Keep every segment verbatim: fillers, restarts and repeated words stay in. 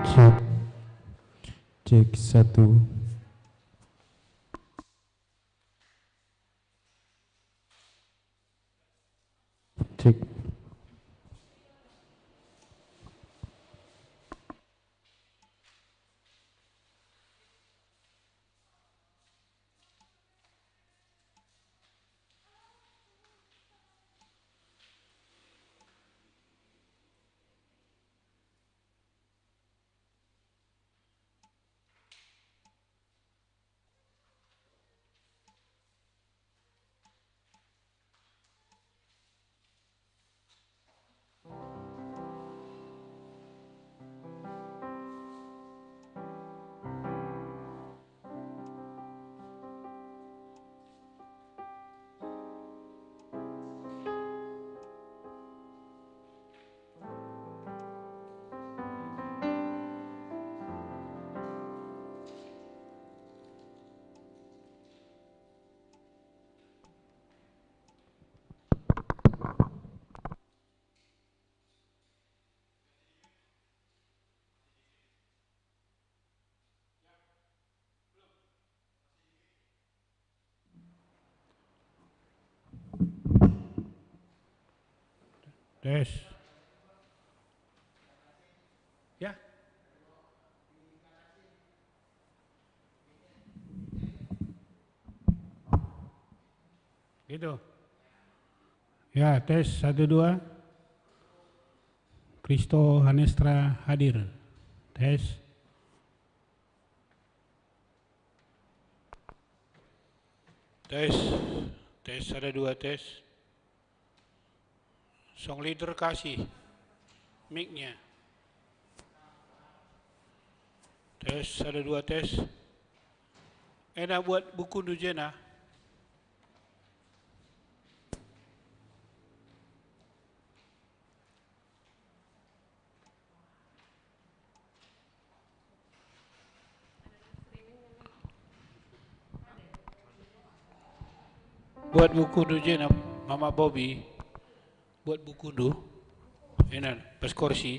Cek. Cek satu. Cek. Tes. Ya. Gitu. Ya, tes, satu, dua. Kristo Hanestra hadir. Tes. Tes, tes, ada dua, tes. Song leader kasih mic-nya. Tes, ada dua, tes. Ena buat bukundu jena. Buat bukundu jena, Mama Bobi. Buat bukundu. Ena, pas korsi.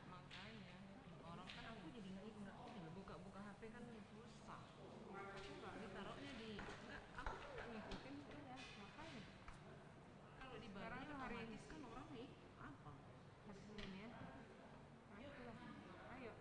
Makanya orang kan, aku jadi nggak, nggak, buka-buka H P kan susah. Aku nggak ditaruhnya di, nggak, aku kan nggak ngikutin itunya, makanya. Kalau di Bali sekarang hari otomatis kan orang nih apa? Hari Senin ya. Ayo pulang. Ayo.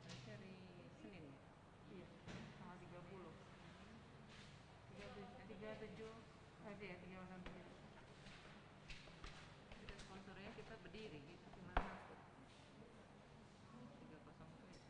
Hari Senin ya? Iya, tanggal tiga puluh. Tiga tujuh, tiga tujuh, berarti ya, tiga enam tujuh. Kita sponsornya kita berdiri gitu, gimana? Tiga kosong tujuh.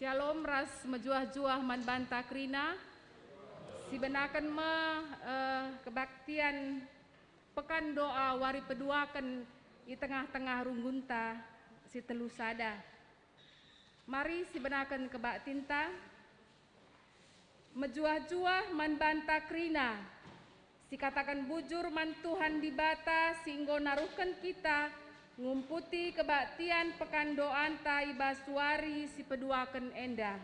Syalom ras mejuah-juah man banta kerina. Sibenaken me, eh, kebaktian Pekan Doa wari peduaken i tengah-tengah runggunta si telu sada. Mari sibenaken kebaktinta. Mejuah-juah man banta kerina, sikataken bujur man Tuhan Dibata si enggo naruhken kita ngumputi kebaktian pekan doanta i bas wari si peduaken enda.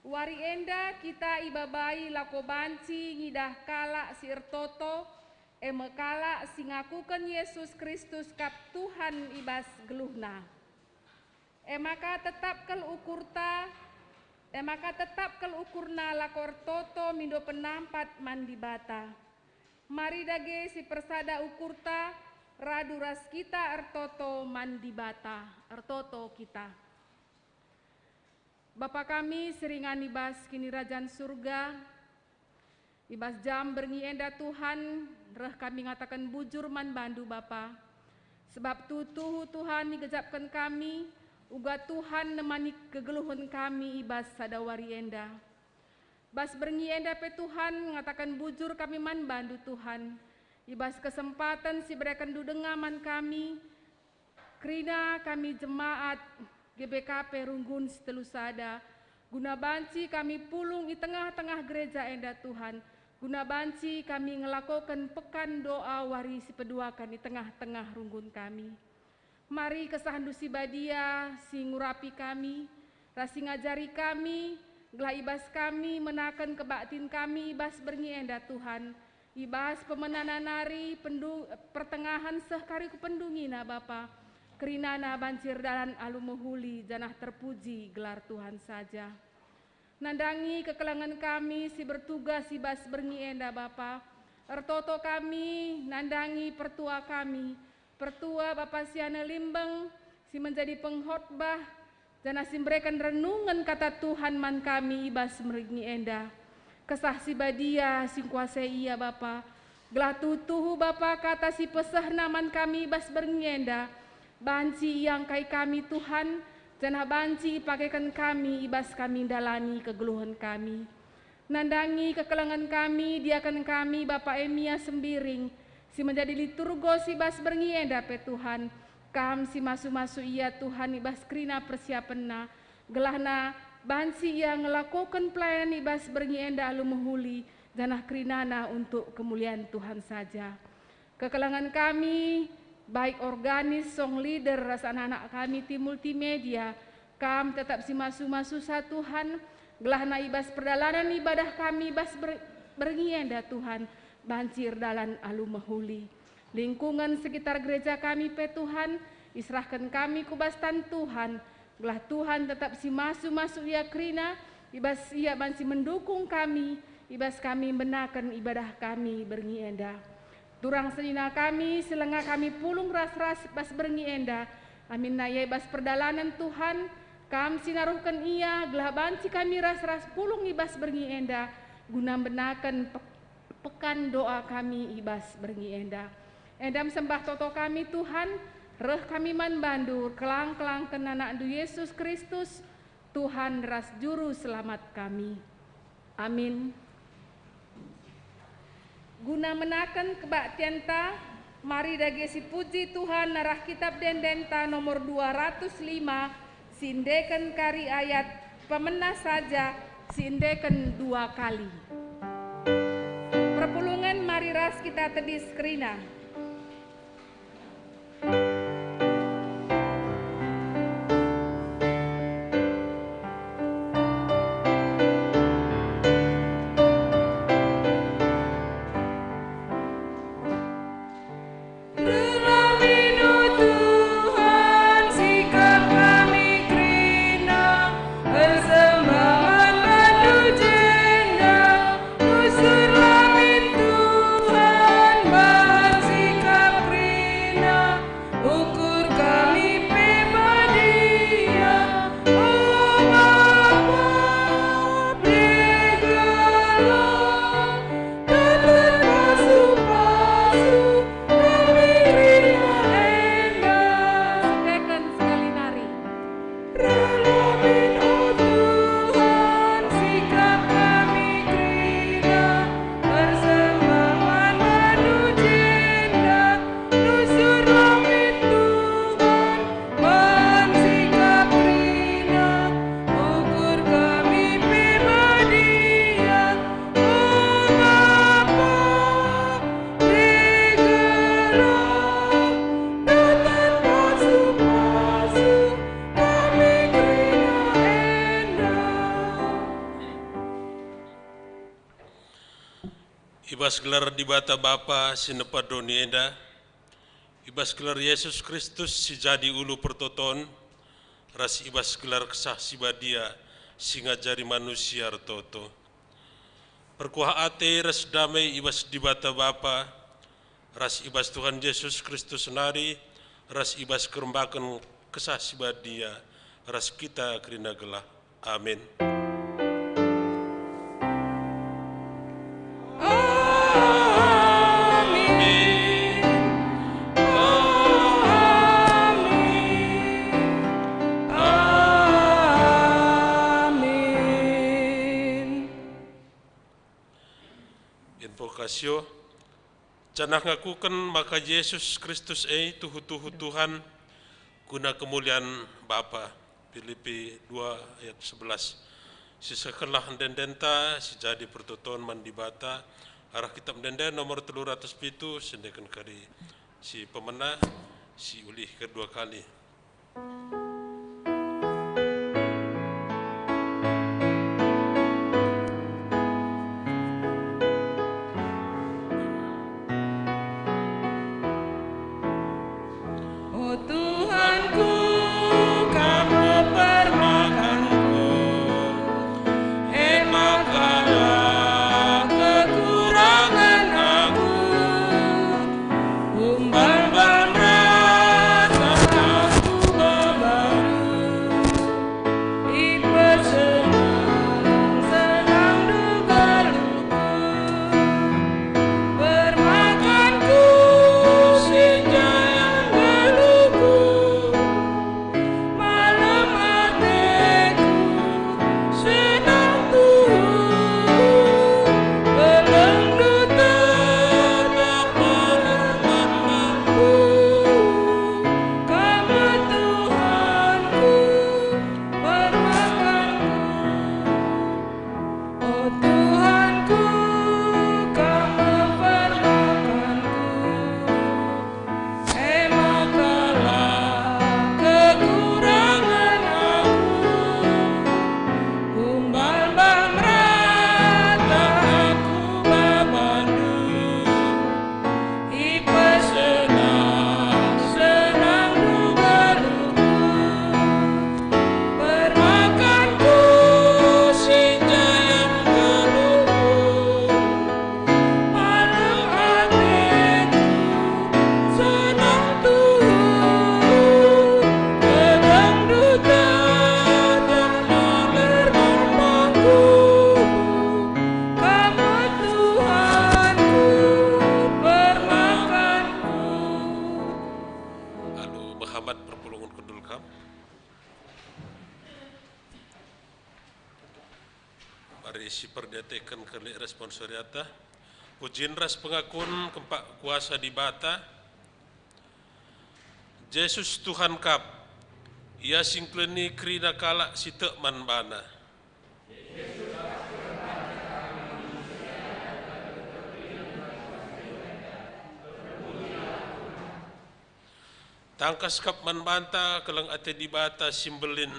Wari enda kita ibabai lako banci ngidah kalak si ertoto, e me kalak si ngakuken Yesus Kristus kap Tuhan i bas geluhna. E maka tetap kal ukurta, e maka tetap kal ukurna lako ertoto mindo penampat man Dibata. Mari dage si persada ukurta, radu ras kita ertoto man Dibata, ertoto kita. Bapa kami si ringan i bas Kinirajan Surga, i bas jam berngi enda Tuhan, reh kami ngataken bujur man bandu Bapa. Sebab tuhu-tuhu Tuhan igejapken kami, uga Tuhan nemani kegeluhen kami i bas sada wari enda. Bas berngi enda pe Tuhan, ngataken bujur kami man bandu Tuhan. I bas kesempaten si berekenndu denga man kami, kerina kami jemaat G B K P Runggun si telu sada, guna banci kami pulung i tengah-tengah gereja enda Tuhan, guna banci kami ngelakoken pekan doa wari si peduaken i tengah-tengah runggun kami. Mari kesahndu si badia si ngurapi kami, ras si ngajari kami, gelah i bas kami menaken kebaktin kami i bas berngi enda Tuhan, i bas pemenana nari pendu-, pertengahen seh kari ku pendungina Bapa, kerinana banci erdalan alu mehuli janah terpuji gelar Tuhan saja. Nandangi kekelengen kami si bertugas i bas berngi enda, Bapa. Ertoto kami nandangi pertua kami, pertua Bapa Siana Limbeng, si menjadi pengkhotbah, janah si mbereken renungen kata Tuhan man kami i bas berngi enda. Kesah si badia si ngkuasai ia, Bapa. Gelah tuhu-tuhu Bapa kata si pesehna man kami i bas berngi enda, banci iangkai kami Tuhan, janah banci ipakeken kami i bas kami ndalani kegeluhen kami. Nandangi kekelengen kami, diaken kami, Bapa Emia Sembiring, si menjadi liturgos i bas berngi enda pe Tuhan, Kam si masu-masu ia Tuhan i bas kerina persiapenna, gelahna banci ia ngelakoken pelayanan i bas berngi enda alu mehuli, janah kerinana untuk kemulian Tuhan saja. Kekelengen kami, baik organis, song leader, ras anak-anak kami tim multimedia, Kam tetap si masu-masu sa Tuhan, gelahna i bas perdalanen ibadah kami bas ber-, berngi enda Tuhan, banci erdalan alu mehuli. Lingkungan sekitar gereja kami pe Tuhan, iserahken kami ku bas tan Tuhan, gelah Tuhan tetap si masu-masu ia kerina, i bas ia banci mendukung kami, i bas kami mbenaken ibadah kami berngi enda. Turang senina kami, si langa kami pulung ras-ras bas berngi enda, aminna ia i bas perdalanen Tuhan, Kam si naruhken ia, gelah banci kami ras-ras pulung i bas berngi enda, guna mbenaken pe-, pekan doa kami i bas berngi enda. Enda me sembah toto kami, Tuhan, reh kami man bandu, kelang-kelangken anakndu Yesus Kristus, Tuhan ras Juru Selamat kami. Amin. Guna menaken kebaktianta, mari dage sipuji Tuhan arah Kitab Ende-Endenta nomor dua ratus lima, si endeken kari ayat pemena saja, si endeken dua kali. Perpulungen, mari ras kita tedis kerina. Reh kami, o Tuhan, sikap kami kerina, persembahen bandu jenda, usur kami, Tuhan, bahan si I bas gelar Dibata Bapa si nepa doni enda, i bas gelar Yesus Kristus si jadi ulu pertoton, ras i bas gelar Kesah Si Badia si ngajari manusia ertoto. Perkuah ate ras dame i bas Dibata Bapa, ras i bas Tuhan Jesus Kristus nari, ras i bas kerembaken Kesah Si Badia, ras kita kerina gelah. Amin. Amin. Amin. Amin. Invokasio, janah ngakuken maka Jesus Kristus e tuhu-tuhu Tuhan guna kemulian Bapa. Pilipi dua ayat sebelas. Sisehkenlah ende-endenta si jadi pertoton man Dibata, arah kitab ende-ende nomor telu ratus pitu, si endeken kari si pemena, si ulih kedua kali. O Tuhanku, Kam me permakanku, e maka la kekurangen aku. Umban-umban merata aku babandu, ipesenang-senangndu geluhku. Permakanku, senja geluhku, malem ateku, senang tuhu, geluhndu tetap malem man aku. Kam me Tuhanku, permakanku. O Tuhanku, Kam me permakanku, e maka la kekurangen aku. Umban-umban merata aku babandu, ipesenang-senangndu geluhku. Permakanku, senja geluhku, malem ateku, senang tuhu, geluhndu tetap malem man aku. Kam me Tuhanku, permakanku. Alu mehamat perpulungen kundul kam. Mari siperdiateken kerina responsoriata. Pujin ras pengakun kempak kuasa Dibata. Jesus Tuhan kap, Ia si ngkelini kerina kalak si tek man baNa. Tangkas kap man banta keleng ate Dibata si mbelin.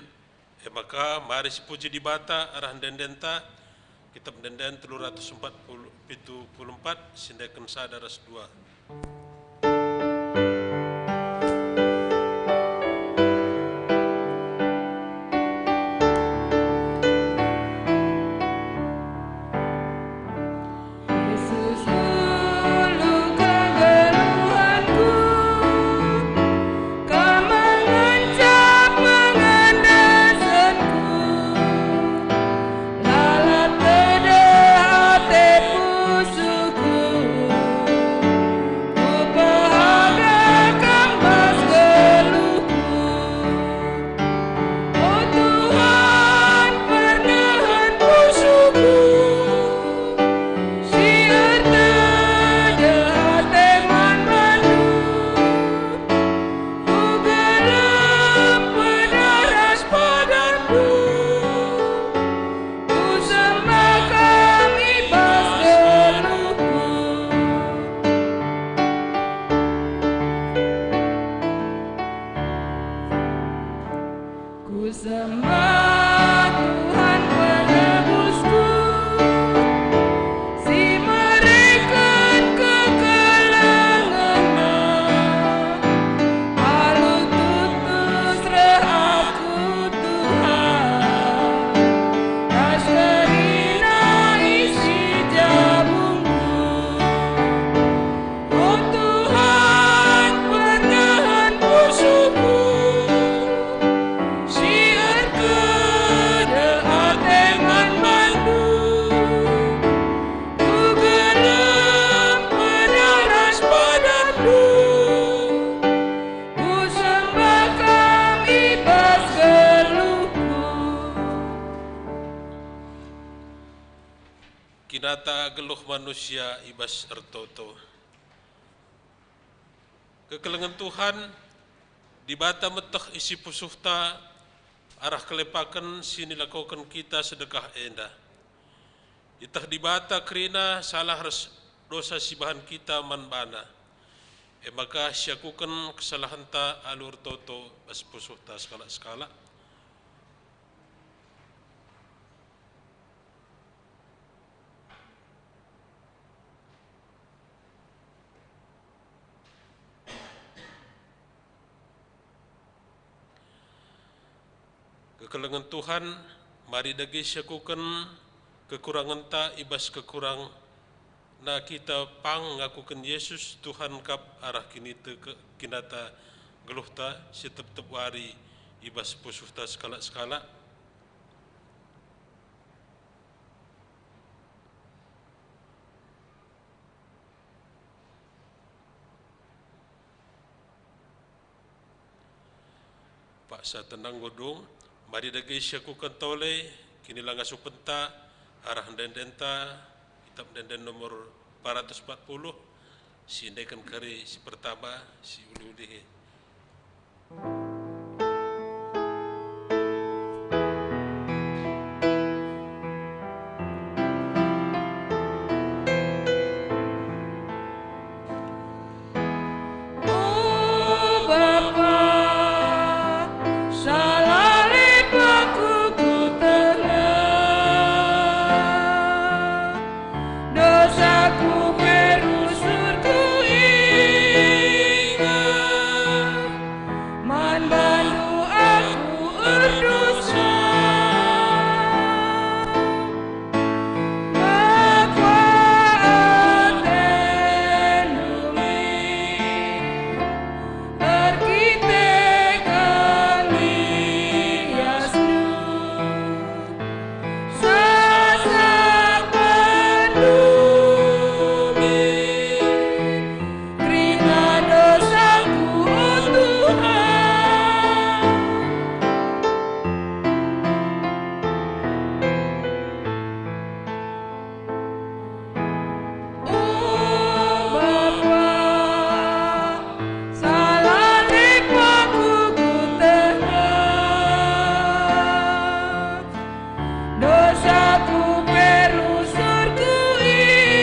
E maka, mari sipuji Dibata arah ende-endenta, Kitab Ende-enden telu ratus empat puluh, pitu puluh empat, si endeken sada ras dua. Jesus, ulu kegeluhenku, Kam mengancap pengandasenku, lalap tedeh ate pusuhku, kupehaga Kam bas geluhku. O Tuhan, pernehen pusuhku, si ertedeh ate man bandu, kugelem pedeh ras padanku, kusembah Kam i bas geluhku. Kusembah Tuhan Penebusku, si mere Data geluh manusia i bas ertoto. Kekelengen Tuhan, Dibata meteh isi pusuhta arah kelepaken si nilakoken kita sedekah enda. Ieteh Dibata kerina salah ras dosa si bahan kita man baNa. E maka siakuken kesalahenta alu ertoto bas pusuhta sekalak-sekalak. Kekelengen Tuhan, mari dage siakuken kekurangenta i bas kekurangna kita pang ngakuken Jesus Tuhan kap arah kinite-, kinata geluhta si tep-tep wari i bas pusuhta sekalak-sekalak. Paksa tenang godung, mari dage siakuken tole kinilangasupenta arah ende-endenta, Kitap Ende-enden nomor empat ratus empat puluh, si endeken kari si pertama, si ulih-ulihi. O Bapa, salah lepakku kutehna, dosaku pe rusur kuinget, man bandu aku erdosa. Mekuah atendu min erkiteken liasndu, sasapenndu min kerina dosaku, o Tuhan. O Bapa, salah lepakku kutehna, dosaku pe rusur kuinget,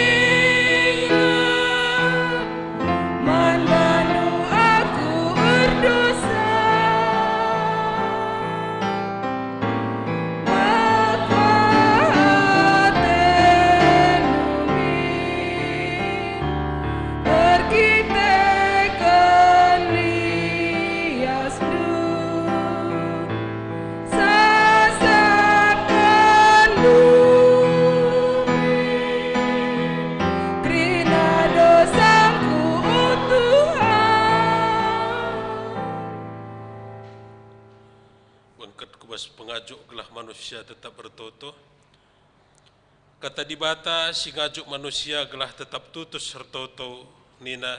man bandu aku erdosa. Maka atendu min erkiteken liasndu, sasapenndu min kerina dosangku, o Tuhan. Bengket ku bas pengajuk gelah manusia tetap ertoto. Kata Dibata si ngajuk manusia gelah tetap tutus ertoto nina,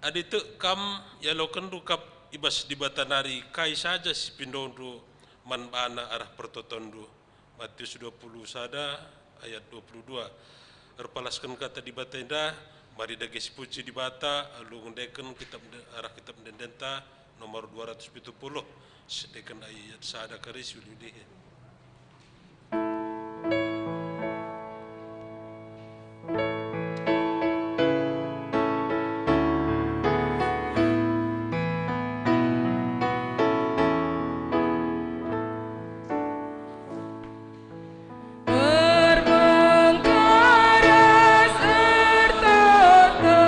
"Adi tek kam, ialokenndu kap i bas Dibata nari kai saja si pindondu man baNa arah pertotonndu." Matius dua puluh sada ayat dua puluh dua. Erpalasken kata Dibata enda, mari dage sipuji Dibata alu ngendeken Kitap Ende-, arah Kitap Ende-endenta nomor dua ratus pitu puluh, siendeken ayat sada kari si ulih-ulihi. Ermengkaras ertoto,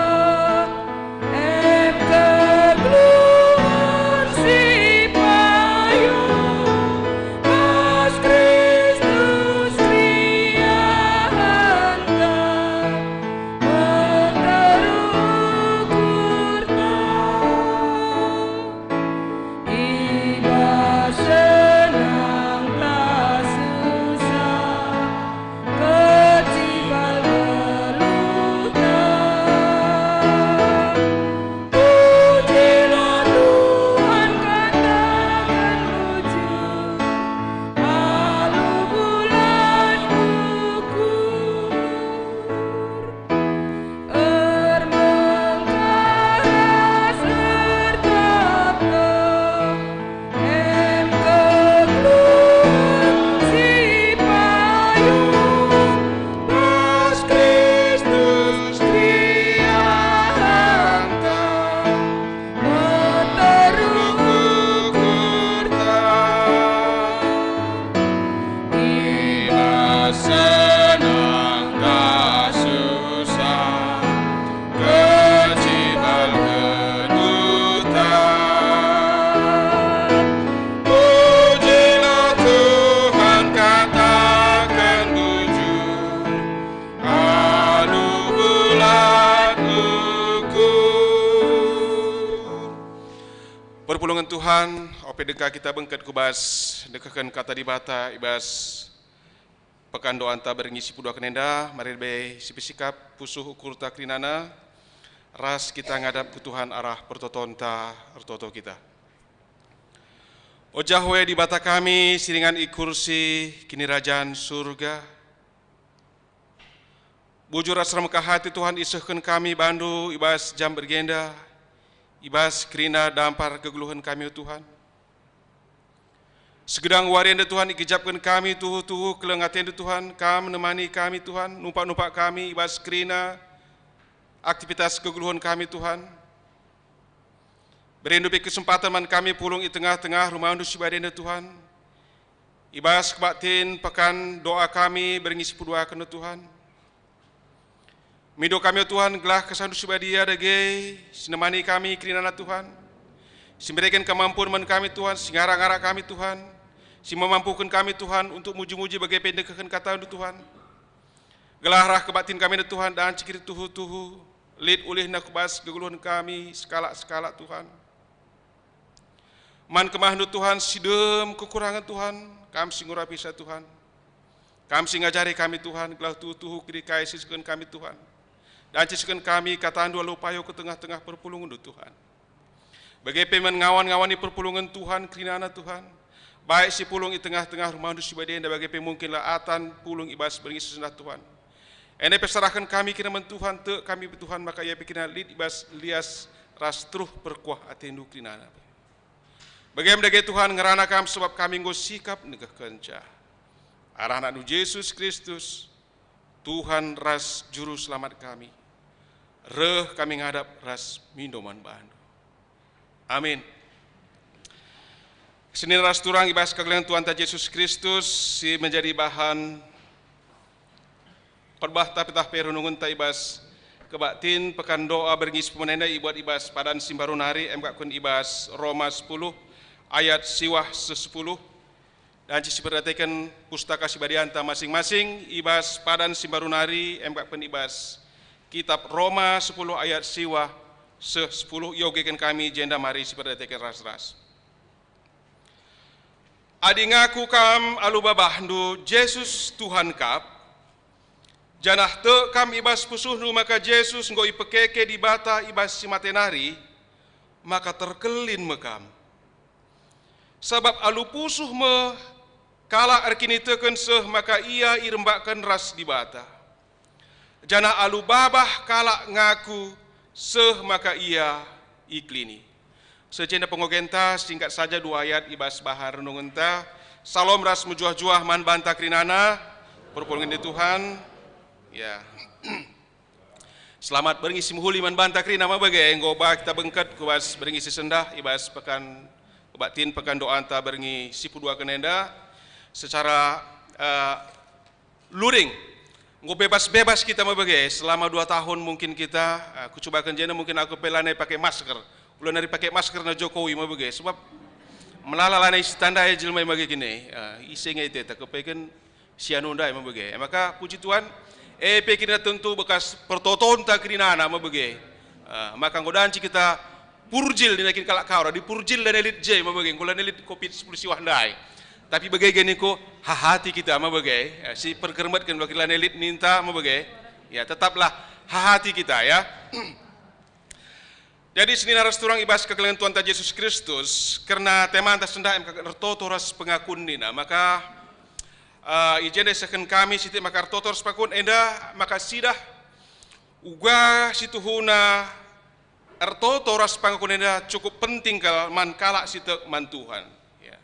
em kegeluhen si payo, Tuhan, ope dengka kita bengket ku bas ndekehken Kata Dibata i bas pekan doanta berngi si peduaken enda, mari lebe sipesikap pusuh ukurta kerinana, ras kita ngadap ku Tuhan arah pertotonta ertoto kita. O Jahwe Dibata kami si ringan i kursi kinirajan Surga, bujur ras ermekah ate Tuhan isehken kami bandu i bas jam berngi enda, i bas kerina dampar kegeluhen kami, o Tuhan. Segedang wari enda Tuhan ikejapken kami tuhu-tuhu keleng atendu Tuhan, Kam nemani kami Tuhan, numpak-numpak kami i bas kerina aktivitas kegeluhen kami Tuhan. Berindu pe kesempaten man kami pulung i tengah-tengah rumahndu si bage enda Tuhan. I bas kebaktin pekan doa kami berngi si peduaken, o Tuhan. Mindo kami, o Tuhan, gelah kesahndu si badia dage si nemani kami kerinana, Tuhan, si mereken kemampun man kami, Tuhan, si ngarak-ngarak kami, Tuhan, si memampuken kami, Tuhan, untuk muji-muji bage pe ndekehken katandu, Tuhan. Gelah reh kebaktin kami enda, Tuhan, dan cekir tuhu-tuhu, lit ulihna ku bas kegeluhen kami sekalak-sekalak, Tuhan. Man kemahndu, Tuhan, si dem kekurangen, Tuhan, Kam si ngurapisa, Tuhan. Kam si ngajari kami, Tuhan, gelah tuhu-tuhu keri kai si isehken kami, Tuhan. Dan si isehken kami katandu alu payo ku tengah-tengah perpulungenndu, Tuhan. Bage pe man ngawan-ngawani perpulungen Tuhan kerinana, Tuhan. Baik si pulung i tengah-tengah rumahndu si bage enda, bage pe mungkin la atan pulung i bas berngi si sendah, Tuhan. Enda pe serahken kami kerina man Tuhan, tek kami, Tuhan, maka ia pe kerina lit i bas lias ras teruh perkuah atendu kerinana pe. Bage me dage, Tuhan, ngerana Kam sebab kami enggo sikap negehkenca. Arah AnakNdu Jesus Kristus, Tuhan ras Juru Selamat kami, reh kami ngadap ras mindo man bandu. Amin. Senina ras turang i bas kegeluhen Tuhanta Jesus Kristus si menjadi bahan khotbahta pe tah pe renungenta i bas kebaktin pekan doa berngi si pemena enda ibuat i bas padan si mbaru nari, emkapken i bas Roma sepuluh ayat siwah seh sepuluh. Dan si siperdiateken Pustaka Si Badianta masing-masing i bas padan si mbaru nari, emkapken i bas Kitap Roma sepuluh ayat siwah seh sepuluh, iogeken kami jenda mari siperdiateken ras-ras. Adi ngaku kam alu babahndu Jesus Tuhan kap, janah tek kam i bas pusuhndu maka Jesus enggo ipekeke Dibata i bas si mate nari, maka terkelin me kam. Sabap alu pusuh me kalak erkiniteken seh maka ia irembakken ras Dibata. Janah alu babah kalak ngaku seh maka ia ikelini. Seh jenda pengogenta, singkat saja dua ayat i bas bahan renungenta. Salom ras mejuah-juah man banta kerinana, perpulungen ni Tuhan. Ya. Selamat berngi si mehuli man banta kerina me bage, enggo ba kita bengket ku bas berngi si sendah i bas pekan kebaktin pekan doanta berngi si peduaken enda. Secara, eh, luring, enggo bebas-bebas kita me bage. Selama dua tahun mungkin kita, eh, kucubaken jenda mungkin aku pe lanai pake masker. Ula nari pake masker na Jokowi me bage, sebab melala lanai sitandai jelma me bage kene, eh, ise nge iteta kepeken si anu ndai me bage. E maka puji Tuhan, e pe kerina tentu bekas pertotonta kerinana me bage. Ah, maka enggo danci kita purjil nina kin kalak Kaura, dipurjil lanai lit je me bage, enggo lanai lit covid sepuluh siwah ndai. Tapi bage geni ko hahati kita me bage, eh, si perkermetken bagi lanai lit ninta me bage. Ya, tetaplah hahati kita ya. Jadi senina ras turang i bas kekelengen Tuhanta Jesus Kristus, kerna temanta sendah em kak ertoto ras pengakun nina. Maka, eh, i jenda isehken kami sitik maka ertoto ras pengakun enda, maka sidah uga si tuhuna ertoto ras pengakun enda cukup penting kal man kalak si tek man Tuhan. Ya.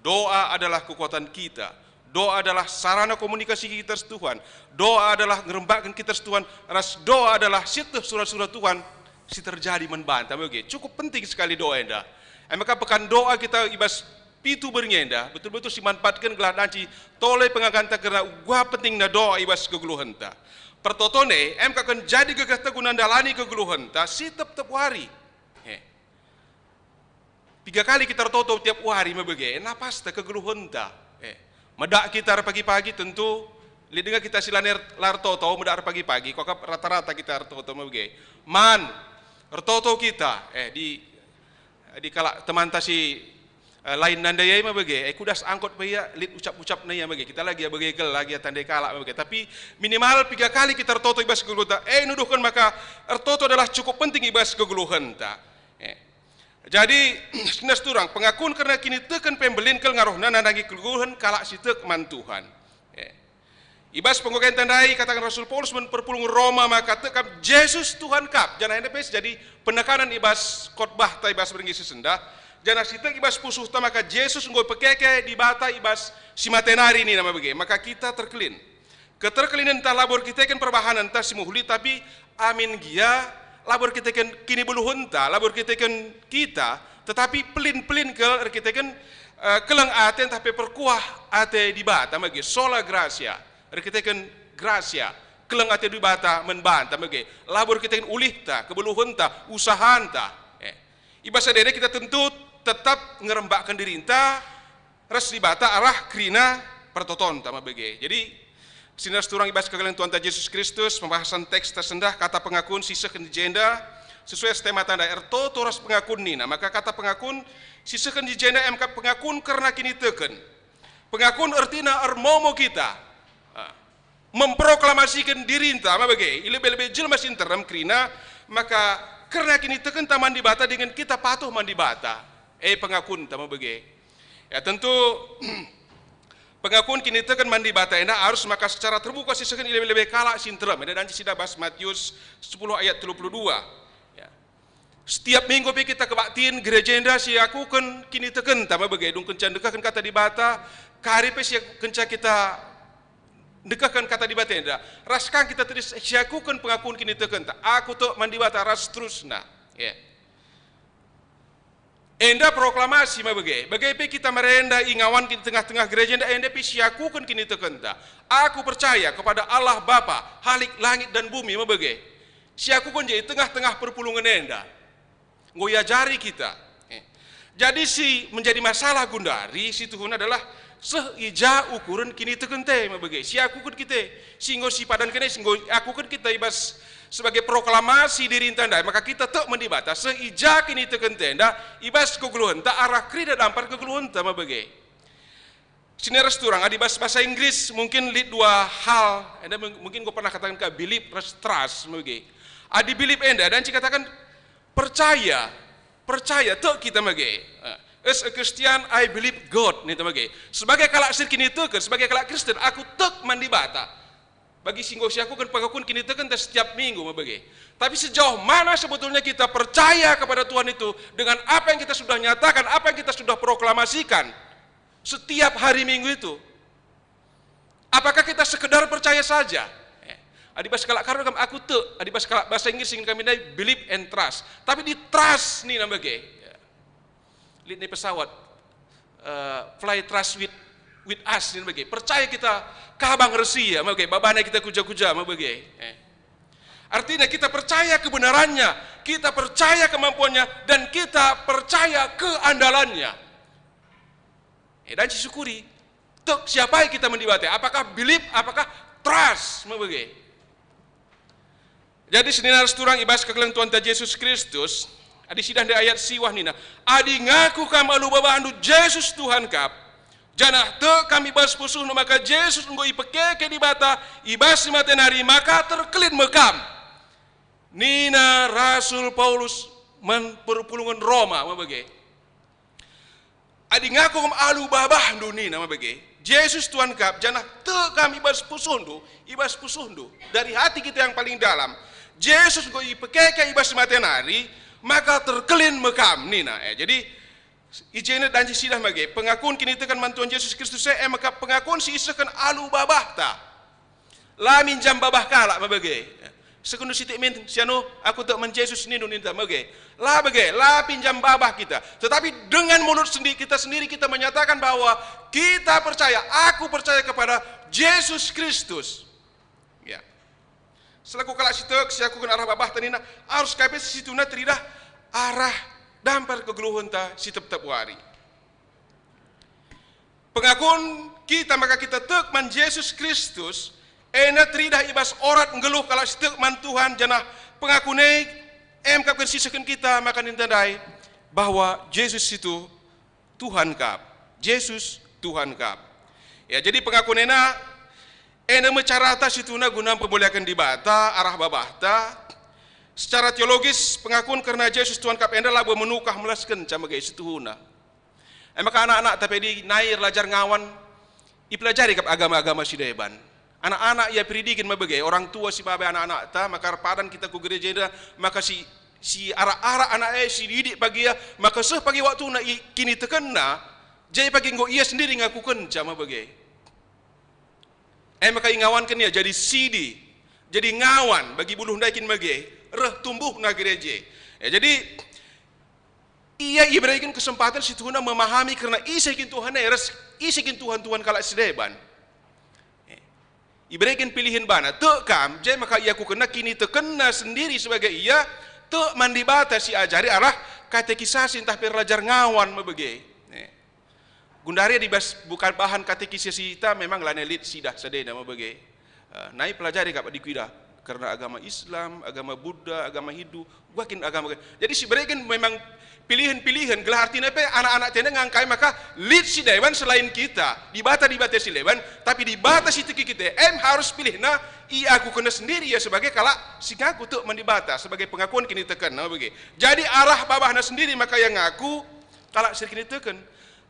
Doa adalah kekuatan kita. Doa adalah sarana komunikasi kita ras Tuhan. Doa adalah ngerembakken kita ras Tuhan, ras doa adalah sieteh sura-sura Tuhan si terjadi man banta. Bage, cukup penting sekali doa enda. E maka pekan doa kita i bas pitu berngi enda betul-betul si manfaatken gelah danci tole pengaganta kerna uga pentingna doa i bas kegeluhenta. Pertoton e, em kak ken jadi gegehta guna ndalani kegeluhenta si tep-tep wari. He. Piga kali kita ertoto tiap wari me bage, napasta kegeluhenta. Eh, medak kita erpagi-pagi tentu, lit denga kita si lanai er-, la ertoto, medak erpagi-pagi, kuakap rata-rata kita ertoto me bage. Man, ertoto kita, eh, di, Adi kalak temanta si, eh, lain nandai ai me bage, eh, kudas angkot pe ia lit ucap-ucapna ia me bage. Kita lagi ia bage kal, lagi ia tandai kalak me bage. Tapi minimal piga kali kita ertoto i bas kegeluhenta, eh, nuduhken maka ertoto adalah cukup penting i bas kegeluhenta. Eh. Jadi, senina turang, pengakun kerna kiniteken pe mbelin kal ngaruhna nandangi kegeluhen kalak si tek man Tuhan. Eh. I bas pengogenta ndai ikataken Rasul Paulus man perpulungen Roma maka tek kap Jesus Tuhan kap, janah enda pe si jadi penekanen i bas khotbahta i bas berngi si sendah, janah si tek i bas pusuhta maka Jesus enggo ipekeke Dibata i bas si mate nari nina me bage, maka kita terkelin. Keterkelinenta labo erkiteken perbahanenta si mehuli, tapi amin gia labo erkiteken kinibeluhenta, labo erkiteken kita, tetapi pelin-pelin kal erkiteken, eh, keleng ate ntah pe perkuah ate Dibata me bage, sola gratia, erkiteken gratia, keleng ate Dibata man banta me bage, labo erkiteken ulihta, kebeluhenta, usahanta. Eh. I bas enda kita tentu tetap ngerembakken dirinta ras Dibata arah kerina pertotonta me bage. Jadi, senina turang i bas kekelengen Tuhanta Jesus Kristus, pembahasan teks ta sendah, kata pengakun si sehken i jenda, sesuai ras temata ndai ertoto ras pengakun nina, maka kata pengakun si sehken i jenda em kap pengakun kerna kiniteken. Pengakun ertina ermomo kita. Ah. Memproklamasiken dirinta me bage, i lebe-lebe jelma si nterem kerina, maka kerna kinitekenta man Dibata dingen kita patuh man Dibata. Eh, pengakunta me bage. Ya, tentu pengakun kiniteken man Dibata enda arus maka secara terbuka sisehken i lebe-lebe kalak si nterem. Enda danci sidah bas Matius sepuluh ayat telu puluh dua. Ya. Setiap minggu pe kita kebaktin gereja enda siakuken kinitekenta me bage, dung kenca ndekahken kata Dibata, kari pe si kenca kita ndekahken kata Dibata enda, ras kang kita tedis siakuken pengakun kinitekenta, "Aku tek man Dibata ras seterusna." Ya. Enda proklamasi me bage, bage pe kita merenda ingawan i tengah-tengah gereja enda, enda pe siakuken kinitekenta. "Aku percaya kepada Allah Bapa, Khalik langit dan bumi," me bage. Siakuken je i tengah-tengah perpulungen enda. Enggo iajari kita. Eh. Jadi si menjadi masalah gundari si tuhuna adalah seh i ja ukuren kinitekenta me bage. Siakuken kita, si enggo sipadanken e, si enggo akuken kita i bas sebagai proklamasi dirinta ndai, maka kita tek man Dibata, seh i ja kinitekenta enda, i bas kegeluhenta, arah kerina dampar kegeluhenta me bage. Senina turang, adi bas bahasa Inggris mungkin lit dua hal, enda mung-, mungkin enggo pernah kataken ka believe ras trust me bage. Adi believe enda, dan cikataken percaya, percaya, tek kita me bage. Eh, as a Christian, I believe God, ninta me bage. Sebagai kalak si erkiniteken, sebagai kalak Kristen, aku tek man Dibata. Bagi si enggo siakuken pengakun kinitekenta setiap minggu me bage. Tapi sejauh mana sebetulnya kita percaya kepada Tuhan itu dengan apa yang kita sudah nyatakan, apa yang kita sudah proklamasikan setiap hari Minggu itu? Apakah kita sekedar percaya saja? Eh, adi bas kalak Karo kan, "Aku tek," adi bas kalak bahasa Inggris nina kami ndai, "Believe and trust." Tapi di trust nina me bage. Ya. Lit nai pesawat, eh, "Fly trust with, with us," nina me bage. Percaya kita kabang ras Ia, me bage, babana kita ku ja-ku ja, me bage. Eh. Artinya kita percaya kebenarannya, kita percaya kemampuannya, dan kita percaya keandalannya. Eh, dan syukuri. Tek siapai kita man Dibata? Apakah believe, apakah trust? Me bage. Jadi senina turang i bas kekelengen Tuhanta Jesus Kristus, adi sidah ndai ayat siwah nina, "Adi ngaku kam alu babahndu Jesus Tuhan kap, janah tek kam i bas pusuhndu maka Jesus enggo ipekeke Dibata i bas si mate nari, maka terkelin me kam." Nina Rasul Paulus man perpulungen Roma me bage. Adi ngaku kam alu babahndu nina me bage, Jesus Tuhan kap, janah tek kam i bas pusuhndu, i bas pusuhndu, dari hati kita yang paling dalam, Jesus enggo ipekeke i bas mate nari, maka terkelin me kam nina. Eh, jadi, i jenda dan si sidah me bage, pengakun kiniteken man Tuhan Jesus Kristus e, e me kap pengakun si isehken alu babahta. La minjam babah kalak me bage. Sekundu sitik min, "Si anu, aku tek man Jesus," nindu ninta me bage. La bage, la pinjam babah kita. Tetapi dengan mulut sendi-, kita sendiri kita menyatakan bahwa kita percaya, "Aku percaya kepada Jesus Kristus." Ya. Selaku kalak si tek, siakuken arah babahta nina, arus ka pe situhuna teridah arah dampar kegeluhenta si tep-tep wari. Pengakun kita maka kita tek man Jesus Kristus, enda teridah i bas orat nggeluh kalak si tek man Tuhan, janah pengakun e em kap kin sisehken kita maka ninta ndai, bahwa Jesus itu Tuhan kap. Jesus Tuhan kap. Ya, jadi pengakun ena, ena me carata situhuna guna mempermuliaken Dibata, arah babahta. Secara teologis, pengakun kerna Jesus Tuhan kap enda labo menukah melaskenca mege situhuna. E maka anak-anak tapi di nai erlajar ngawan, ipelajari kap agama-agama si deban. Anak-anak ia peridiken me bage, orang tua si babai anak-anakta, maka erpadan kita ku gereja enda, maka si, si arak-arak anak e, si didik pagi ia, maka seh pagi waktuna i kinitekenna, je pagi enggo ia sendiri ngakukenca me bage. E maka ingawanken ia jadi sidi, jadi ngawan bagi buluh ndai kin bage, reh tumbuhna gereja. Ya, jadi ia ibereken kesempaten situhuna memahami kerna ise kin Tuhan e ras ise kin tuhan-tuhan kalak si deban. Eh, ibereken pilihen bana, tek kam, je maka iakukenna kinitekenna sendiri sebagai ia, tek man Dibata si ajari arah katekisasi ntah pe erlajar ngawan me bage. Eh. Gundari di bas bukan bahan katekisasi ita memang lanai lit sidah sadena me bage. Eh, nai pelajari kap adi kuidah kerna agama Islam, agama Buddha, agama Hindu, gua kin agama. Jadi si bereken memang pilihen-pilihen, gelah artina pe anak-anak tenda ngangkai maka lit si deban selain kita. Dibata, Dibata si deban, tapi Dibata si teki kita, em harus pilihna, ia aku kena sendiri ia sebagai kalak si ngaku tek man Dibata, sebagai pengakuan kiniteken, nah, bage. Jadi arah babahna sendiri maka ia ngaku kalak si kiniteken.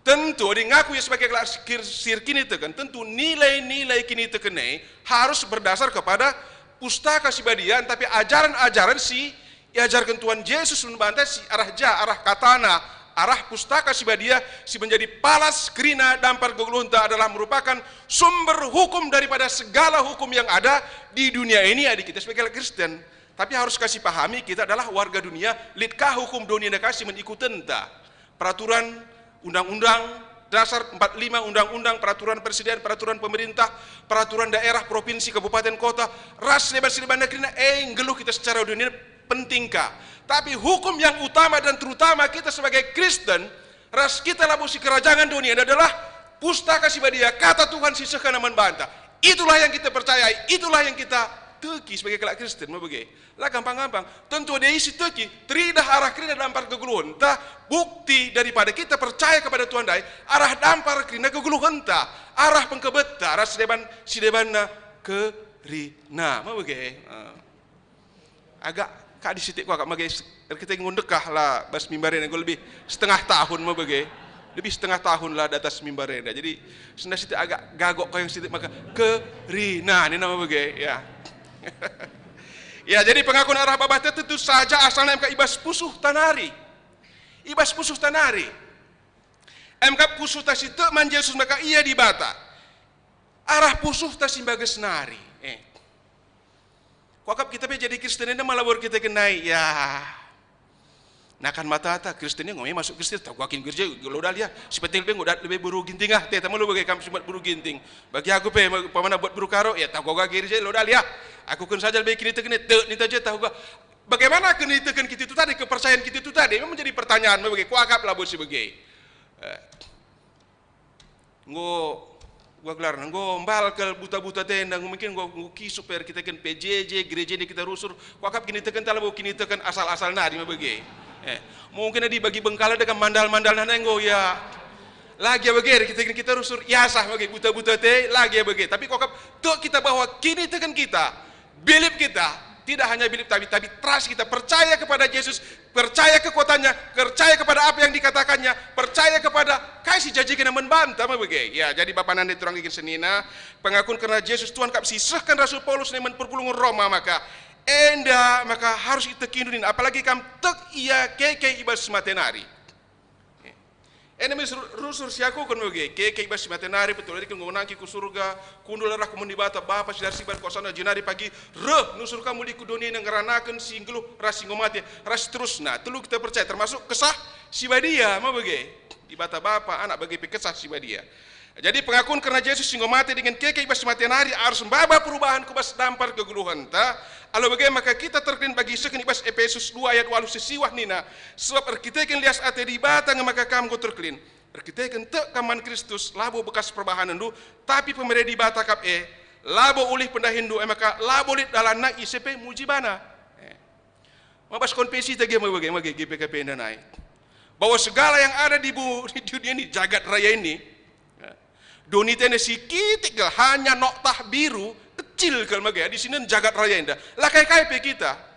Tentu, adi ngaku ia sebagai kalak si kir-, si erkiniteken, tentu nilai-nilai kiniteken e harus berdasar kepada Pustaka Si Badia, tapi ajaran-ajaran si iajarken Tuhan Jesus man banta si arah ja, arah katana, arah Pustaka Si Badia si menjadi palas kerina dampar gegeluhenta adalah merupakan sumber hukum daripada segala hukum yang ada di dunia ini, adi kita sebagai kalak Kristen. Tapi harus kasih pahami, kita adalah warga dunia, lit ka hukum doni enda kasih menikutenta. Peraturan, undang-undang dasar empat lima, undang-undang, peraturan presiden, peraturan pemerintah, peraturan daerah, provinsi, kabupaten, kota, ras leban-leban negeri, eh, nggeluh kita secara dunia penting ka. Tapi hukum yang utama dan terutama kita sebagai Kristen, ras kita labo si kerajangan dunia adalah Pustaka Si Badia, kata Tuhan si sehken man banta. Itulah yang kita percayai, itulah yang kita teki sebagai kalak Kristen, me bage. La gampang-gampang. Tentu adi si teki, teridah arah kerina dampar kegeluhenta, bukti daripada kita percaya kepada Tuhan ndai, arah dampar kerina kegeluhenta, arah pengkebetta, arah sideban, sidebanna kerina. Me bage. Ah. Agak kadi sitik kuakap mage s-, erkiteken enggo ndekah la bas mimbar enda enggo lebih setengah tahun me bage. Lebih setengah tahun la datas mimbar enda. Jadi, sendah sitik agak gagok kayang sitik maka kerina nina me bage, ya. Ya, jadi pengakun arah babahta tentu saja asalna emka i bas pusuhta nari. I bas pusuhta nari. Emka pusuhta si tek man Jesus maka ia Dibata. Arah pusuhta si mbages nari. Eh. Kuakap kita pe jadi Kristen enda malah erkiteken nai, ya. Nakan matata, Kristen ia nggo me masuk Kristen, tah gua kin gereja, lo dah liah. Si penting pe nggo dat lebe beru ginting ah, teta melo bage kam simat beru ginting. Bagi aku pe, umpamana buat beru karo, ya tah gua gereja, lo dah liah. Aku ken saja lebe kiniteken, tek ninta je tah gua. Bagaimana kiniteken kita itu tadi, kepercayaan kita itu tadi, memang menjadi pertanyaan, bage, kuakap labo si bage. Eh. Enggo, gua gelarna, enggo mbal kal buta-buta tenda, enggo mungkin enggo, enggo kisuk pe erkiteken P J J, gereja enda kita rusur, kuakap kinitekenta labo kiniteken asal-asal nari me bage. Eh, mungkin adi bagi Bengkala dekam mandal-mandal nana enggo, ya. Lagi bage erkiteken kita rusur, iasah bage, buta-buta te, lagi bage. Tapi kuakap tek kita bahwa kiniteken kita, bilip kita, tidak hanya bilip tapi, tapi trust kita, percaya kepada Jesus, percaya kekuatannya, percaya kepada apa yang dikatakannya, percaya kepada kai si jajikenna man banta me bage. Ya, jadi bapa nande turang gigin senina, pengakun kerna Jesus Tuhan kap si sehken Rasul Paulus nai man perpulungen Roma maka, enda maka harus itekindu nina, apalagi kam tek ia keke i bas si mate nari. Enda me ru-, rusur si aku kon bage, keke i bas si mate nari, petuliken enggo nangkih ku Surga, kundul arah ku Dibata Bapa si la ersibar kuasana, jenari pagi reh nusur kam mulih ku doni enda ngeranaken si nggeluh ras si enggo mate, ras seterusna. Telu kita percaya, termasuk Kesah Si Badia, me bage. Dibata Bapa, Anak, bage pe Kesah Si Badia. Jadi pengakun kerna Jesus si enggo mate dingen keke i bas si mate nari arus maba perubahan ku bas dampar kegeluhenta. Alu bage maka kita terkelin bagi isehken i bas Epesus dua ayat waluh si siwah nina, sebab erkiteken lias ate Dibata nge maka kam enggo terkelin. Erkiteken tek kam man Kristus, labo bekas perbahanenndu, tapi pemere Dibata kap e, labo ulih pendahinndu, e maka labo lit dalanna ise pe muji bana. Eh. Mabas konfesi ta gia me bage, mage G P K P enda nai. Bahwa segala yang ada di bu-, di dunia ini, jagat raya ini, ya, doni tene si kitik kal, hanya noktah biru, kecil kal mage, di sini jagat raya enda. La kai-kai pe kita.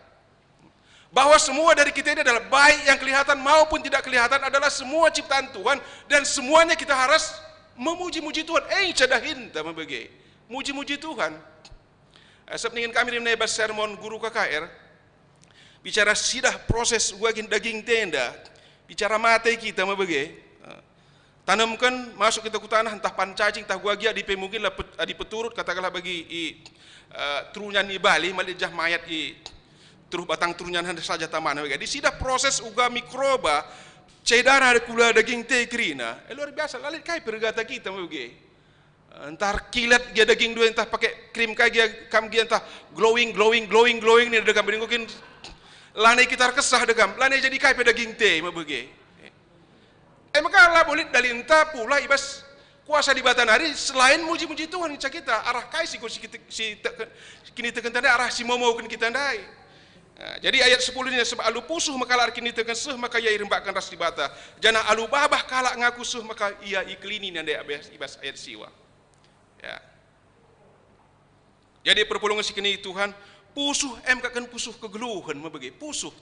Bahwa semua dari kita ini adalah baik yang kelihatan maupun tidak kelihatan adalah semua ciptaan Tuhan dan semuanya kita harus memuji-muji Tuhan. Eh, cadahinta mebege. Muji-muji Tuhan. Eh, sep ningen kami rimna bas sermon guru K K R, bicara sidah proses uga kin daging tenda, bicara mate kita mebege. Eh, Tanemken, masuk kita ku tanah, ntah pancacing, ntah guagia, adi pe mungkin la pet-, adi peturut, katakanlah bagi i, eh, terunyan i Bali, malik jah mayat i teruh batang terunyan saja tamana bagi. Di sidah proses uga mikroba, cedana kula daging te kerina. Eh, luar biasa, la lit kai pergata kita bagi. Entar kilat gia daging dua, entah pakai krim kai gia kam gia, entah glowing, glowing, glowing, glowing ni dagam. Mungkin lanai kita erkesah dagam, lanai jadi kai pe daging te mebege. E maka labo lit dalinta pula i bas kuasa Dibata nari selain muji-muji Tuhan ngenca kita, arah kai si, si, si te-, kiniteken tandai, arah si momoken kita ndai. Nah, jadi ayat sepuluh ini, "Sebab alu pusuh maka kalak erkiniteken seh maka ia irembakken ras Dibata, janah alu babah kalak ngaku seh maka ia ikelini," nandai abes-, i bas ayat siwa. Ya. Jadi perpulungen si keni Tuhan, pusuh em kaken pusuh kegeluhen mebege, pusuh.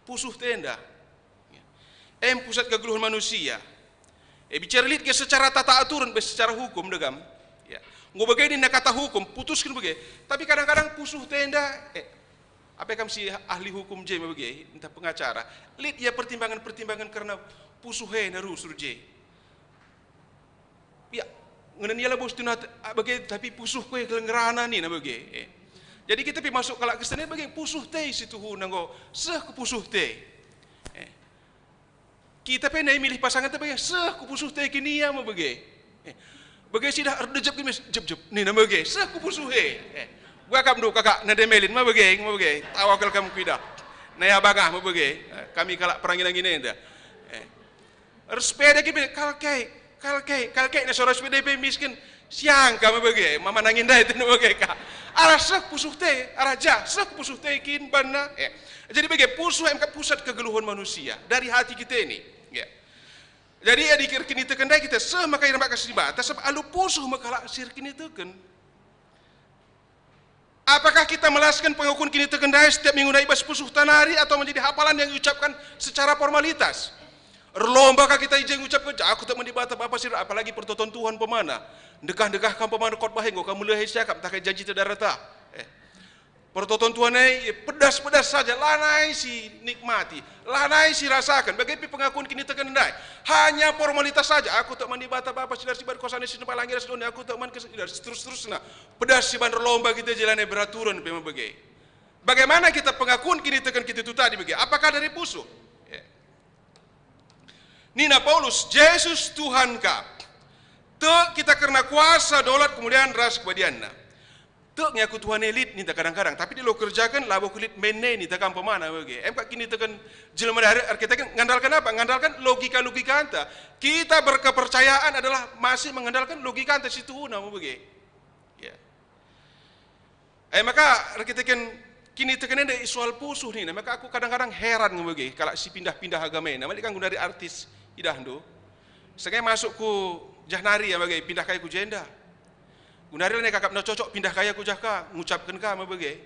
Pusuh tenda. Ya. Em pusat kegeluhen manusia. E, bicara lit ge secara tata aturen, be secara hukum degam. Ya. Enggo bage nina kata hukum, putusken bage. Tapi kadang-kadang pusuh tenda, eh, apa kam si ahli hukum je mebege, entah pengacara. Lit ia pertimbangan-pertimbangan kerna pusuh e na rusur je. Ya, ngenen ia labo situhuna te-, ah, bage, tapi pusuh kue kelengerana nina bage. Eh. Jadi kita pe masuk kalak Kristen bage, pusuh te situhuna enggo, seh ku pusuh te. Eh. Kita pe nai milih pasangan te bage, seh ku pusuh te kin ia me bage. Eh. Bage sidah erdejep kin mes, jep-jep, nina bage, seh ku pusuh e. Eh. Gua kam du kakak nade melin me bage, me bage, tawa kal kam kuidah. Nai abangah me bage, eh, kami kalak perangin-angin enda. Eh. Ersepeda kin pe, kalke, kalke, kalke, na sora sepeda pe miskin, siangka me bage, mama nangin ndai tenu bage ka. Arah seh pusuh te, arah jah, seh pusuh te kin banna. Eh. Jadi bage pusuh em ka pusat kegeluhen manusia, dari hati kita ini. Ya. Jadi adi erkiniteken ndai kita seh maka irembakken Dibata, sebab alu pusuh me kalak si erkiniteken. Apakah kita melasken pengakun kiniteken ndai setiap minggu ndai i bas pusuhta nari atau menjadi hafalan yang diucapkan secara formalitas? Erlomba ka kita i je ngucapken, "Aku tek man Dibata Bapa si Surga," apalagi pertoton Tuhan pemana. Ndekah-ndekah kam pemana khotbah enggo kam melehe siakap, ntah kai janji te darata. Eh. Pertoton Tuhan e, pedas-pedas saja, lanai si nikmati. Lanai si rasaken, bage pe pengakun kiniteken ndai. Hanya formalitas saja, "Aku tek man Dibata Bapa si lar si bat kuasa si nempa langit ras doni, aku tek man kes-," terus-terusna. Pedas si banter lomba kita je lanai beraturen pe me bage. Bagaimana kita pengakun kiniteken kita itu tadi bage? Apakah dari pusuh? Ya. Nina Paulus, "Jesus Tuhan ka." Tek kita kerna kuasa, dolat, kemuliaan ras kebadianNa. Tek nge aku Tuhan e lit ninta kadang-kadang, tapi dilo kerjaken labo kulit mene ninta kam pemana bage. Em kak kiniteken jelma dari erkiteken ngandalken apa? Ngandalken logika-logikanta. Kita berkepercayaan adalah masih mengandalkan logikanta si tuhuna me bage. Ya. Eh, maka erkiteken kiniteken enda i soal pusuh nina, maka aku kadang-kadang heran nge bage kalak si pindah-pindah agama enda. Malik kan gundari artis idahndu. Sengai masuk ku jah nari ya bage, pindah kai ku jenda. Gundari la nai kakapna cocok, pindah kai ku jah ka, ngucapken ka me bage.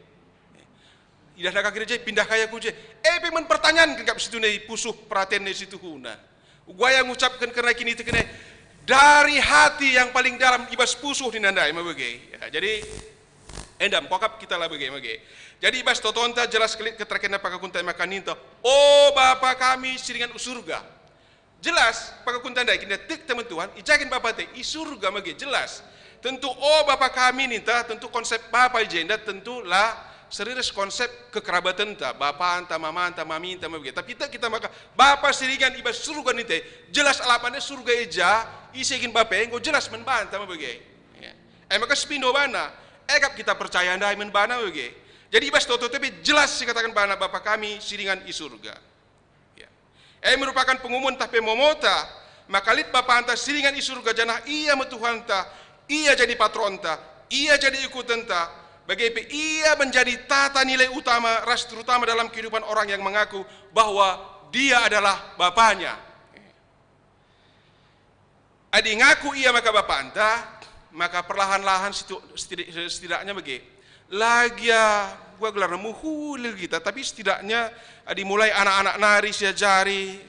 Idahna ka gereja, pindah kai ku je. Eh, pe men pertanyaan kap situhuna i pusuh peraten situhuna. Uga ia ngucapken kerna kiniteken e dari hati yang paling dalam i bas pusuh nina ndai me bage. Ya, jadi, enda mekakap kita la bage, bage. Jadi, i bas totonta jelas kelit keterkena pakakunta maka ninta, "O Bapa kami si ringan u surga." Jelas, pakakunta ndai, kina tek temen Tuhan, i ja kin Bapa te, i surga me bage, jelas. Tentu, "O Bapa kami," ninta, tentu konsep Bapa i jenda tentu la seriris konsep kekerabatenta, bapanta, mamanta, maminta, me bage. Tapi tek kita maka, "Bapa si ringan i bas surga," ninta, jelas alapana surga i ja, ise kin Bapa e, enggo jelas man banta me bage. Ya. E maka sepindo bana, e kap kita percaya ndai man bana me bage. Jadi i bas toto te pe jelas sikataken bana, "Bapa kami si ringan i surga." Ya. E merupakan pengumun ntah pe momota, maka lit Bapanta si ringan i surga, janah Ia me Tuhanta, Ia jadi patronta, Ia jadi ikutenta, bage pe Ia menjadi tata nilai utama ras terutama dalam kehidupan orang yang mengaku bahwa Dia adalah Bapanya. Adi ngaku ia maka Bapanta, maka perlahan-lahan situ-, setidi-, setidaknya bage. Lagi ya, gua gelarna mehuli kita, tapi setidaknya adi mulai anak-anak nari siajari,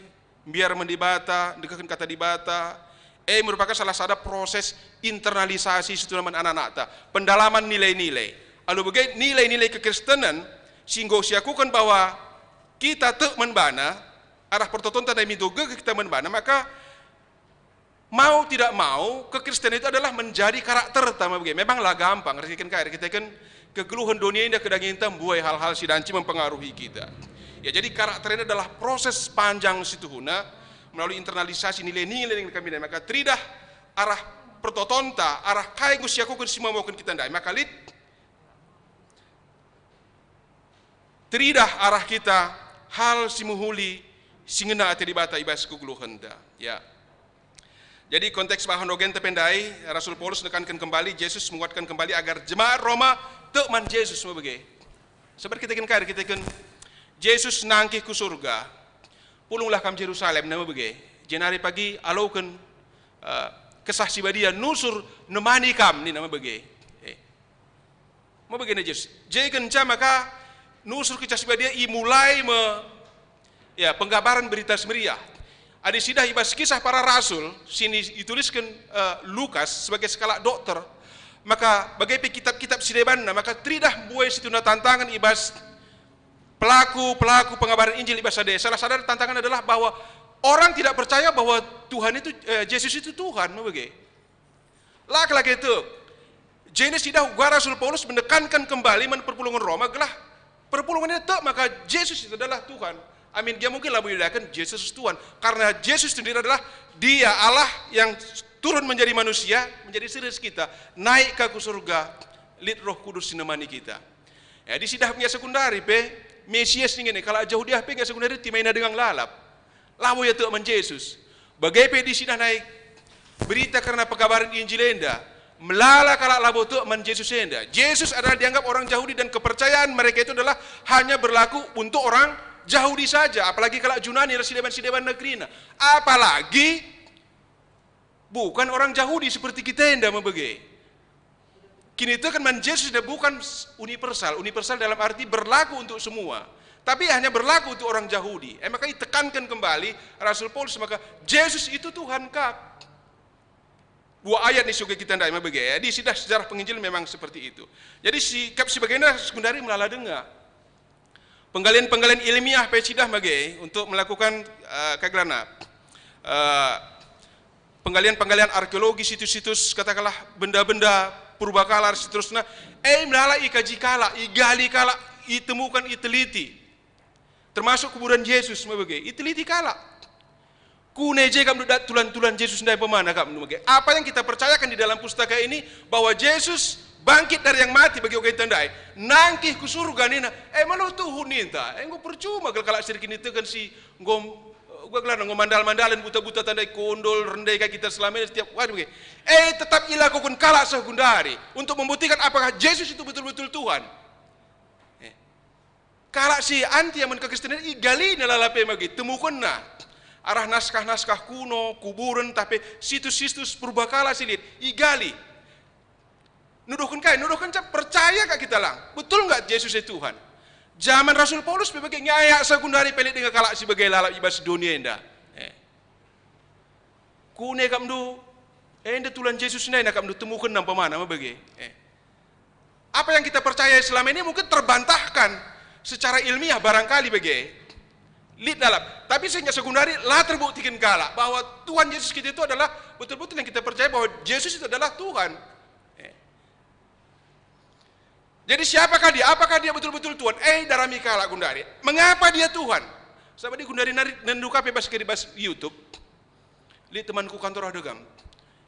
mbiar man Dibata, ndekehken Kata Dibata, e merupakan salah sada proses internalisasi situna man anak-anakta, pendalaman nilai-nilai. Alu bage nilai-nilai kekristenen si enggo siakuken bahwa kita tek man bana, arah pertotonta ndai mindo gegeh kita man bana, maka mau tidak mau, kekristenen itu adalah menjadi karakterta me bage. Memang la gampang, erkiteken kai? Erkiteken kegeluhen dunia enda, kedanginta, mbuai hal-hal si banci mempengaruhi kita. Ya, jadi karakter ini adalah proses panjang situhuna melalui internalisasi nilai-nilai yang kami, maka teridah arah pertotonta, arah kai enggo siakuken si mamauken kita ndai. Maka lit teridah arah kita hal si mehuli si ngena ate Dibata i bas kegeluhenta. Ya. Jadi konteks bahan ogenta pe ndai, Rasul Paulus nekanken kembali, Jesus menguatkan kembali agar jemaat Roma tek man Jesus me bage. Sebab kita kin kair, kita kin Jesus nangkih ku surga. Pulunglah kam Jerusalem nina me bage. Jenari pagi aloken, eh, Kesah Si Badia nusur nemani kam nina me bage. Eh. Me bage nina Jesus. Je kenca maka nusur Kesah Si Badia, imulai me, ya, penggabaren Berita Si Meriah. Adi sidah i bas Kisah Para Rasul, si ni-, itulisken, eh, Lukas sebagai sekalak dokter, maka bage pe kitab-kitab si debanna, maka teridah mbuai situhuna tantangen i bas pelaku-pelaku pengabaren Injil i bas ade. Salah sada tantangan adalah bahwa orang tidak percaya bahwa Tuhan itu, eh, Jesus itu Tuhan, me bage. La kal ate tek. Jadi sidah uga Rasul Paulus menekankan kembali man perpulungen Roma gelah perpulungen enda tek maka Jesus itu adalah Tuhan. Amin, gia mungkin labo idaken Jesus Tuhan. Karena Jesus sendiri adalah Dia Allah yang turun menjadi manusia, menjadi seperti kita, naik ka ku surga, lit Roh Kudus si nemani kita. Jadi sidah nge sekundari pe, Mesias nina ngene, kalak Jahudi pe nge sekundari timaina denga lalap. Labo ia tek man Jesus. Bage pe adi sidah nai berita kerna pengabaren Injil enda, melala kalak labo tek man Jesus enda. Jesus adalah dianggap orang Jahudi dan kepercayaan mereka itu adalah hanya berlaku untuk orang Jahudi saja, apalagi kalak Junani ras si deban-si deban negerina. Apalagi bukan orang Jahudi seperti kita enda me bage. Kiniteken man Jesus enda bukan s-, universal. Universal dalam arti berlaku untuk semua. Tapi hanya berlaku untuk orang Jahudi. E maka itekanken kembali Rasul Paulus maka Jesus itu Tuhan kap. Dua ayat ni suge kita ndai me bage. Jadi sidah sejarah penginjil memang seperti itu. Jadi sikap si bagenda sekundari melala denga. Penggalian-penggalian ilmiah pe sidah bage untuk melakukan, eh, kai gelarna, eh, penggalian-penggalian arkeologi, situs-situs, katakanlah benda-benda purbakala, seterusna, eh, melala ikaji kalak, igali kalak, itemukan, iteliti. Termasuk kuburan Jesus me bage, iteliti kalak. Kune je kam ndu dat tulan-tulan Jesus ndai pemana kam ndu bage. Apa yang kita percayakan di dalam pustaka ini, bahwa Jesus bangkit dari yang mati bagi ogenta ndai, nangkih ku surga nina, eh, malo tuhu ninta, eh, enggo percuma kal kalak si erkiniteken si enggo, eh, gua gelarna enggo mandal-mandalen buta-buta tandai kondol, rendai kai kita selama ini setiap hari bage. Eh, tetap ilakukan kalak seh gundari untuk membuktikan apakah Jesus itu betul-betul Tuhan. Eh. Kalak si anti amen kekristenen igalina lalap e magi, temukenna. Arah naskah-naskah kuno, kuburen, tah pe situs-situs purbakala si lit, igali. Nuduhken kai? Nuduhken ca percaya ka kita lang. Betul nggak Jesus e Tuhan? Zaman Rasul Paulus pe bage, ngayak sekundari pe lit denga kalak si bage lalap i bas dunia enda. Eh. Kune kap ndu, enda tulan Jesus nai na kap ndu temuken umpamana me bage. Eh. Apa yang kita percaya selama ini mungkin terbantahkan secara ilmiah barangkali bage. Lit lalap. Tapi sehingga sekundari la terbuktikan kalak bahwa Tuhan Yesus kita itu adalah betul-betul yang kita percaya bahwa Yesus itu adalah Tuhan. Eh. Jadi siapakah dia? Apakah dia betul-betul Tuhan? Eh, darami kalak gundari. Mengapa dia Tuhan? Sebab dia gundari nari nendu kape bas keri bas YouTube. Lit temanku kantor ah degam.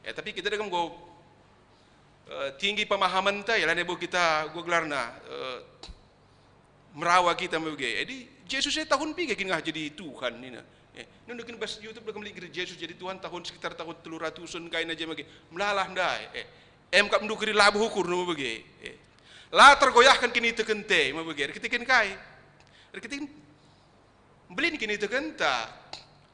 Ya, tapi kita degam go, eh, tinggi pemahamenta, ya, lane bo kita go gelarna, eh, merawa kita me bage. Jadi Jesus e tahun piga kin ngah jadi Tuhan nina. Eh, nundukin bas YouTube degam lit Jesus jadi Tuhan tahun sekitar tahun telu ratusan kain aja me bage. Melalah ndai. Eh, Em kap ndukuri labuh ukur me bage. Eh. La tergoyahken kinitekenta me bage. Erkiteken kai? Erkiteken Mbelin kinitekenta.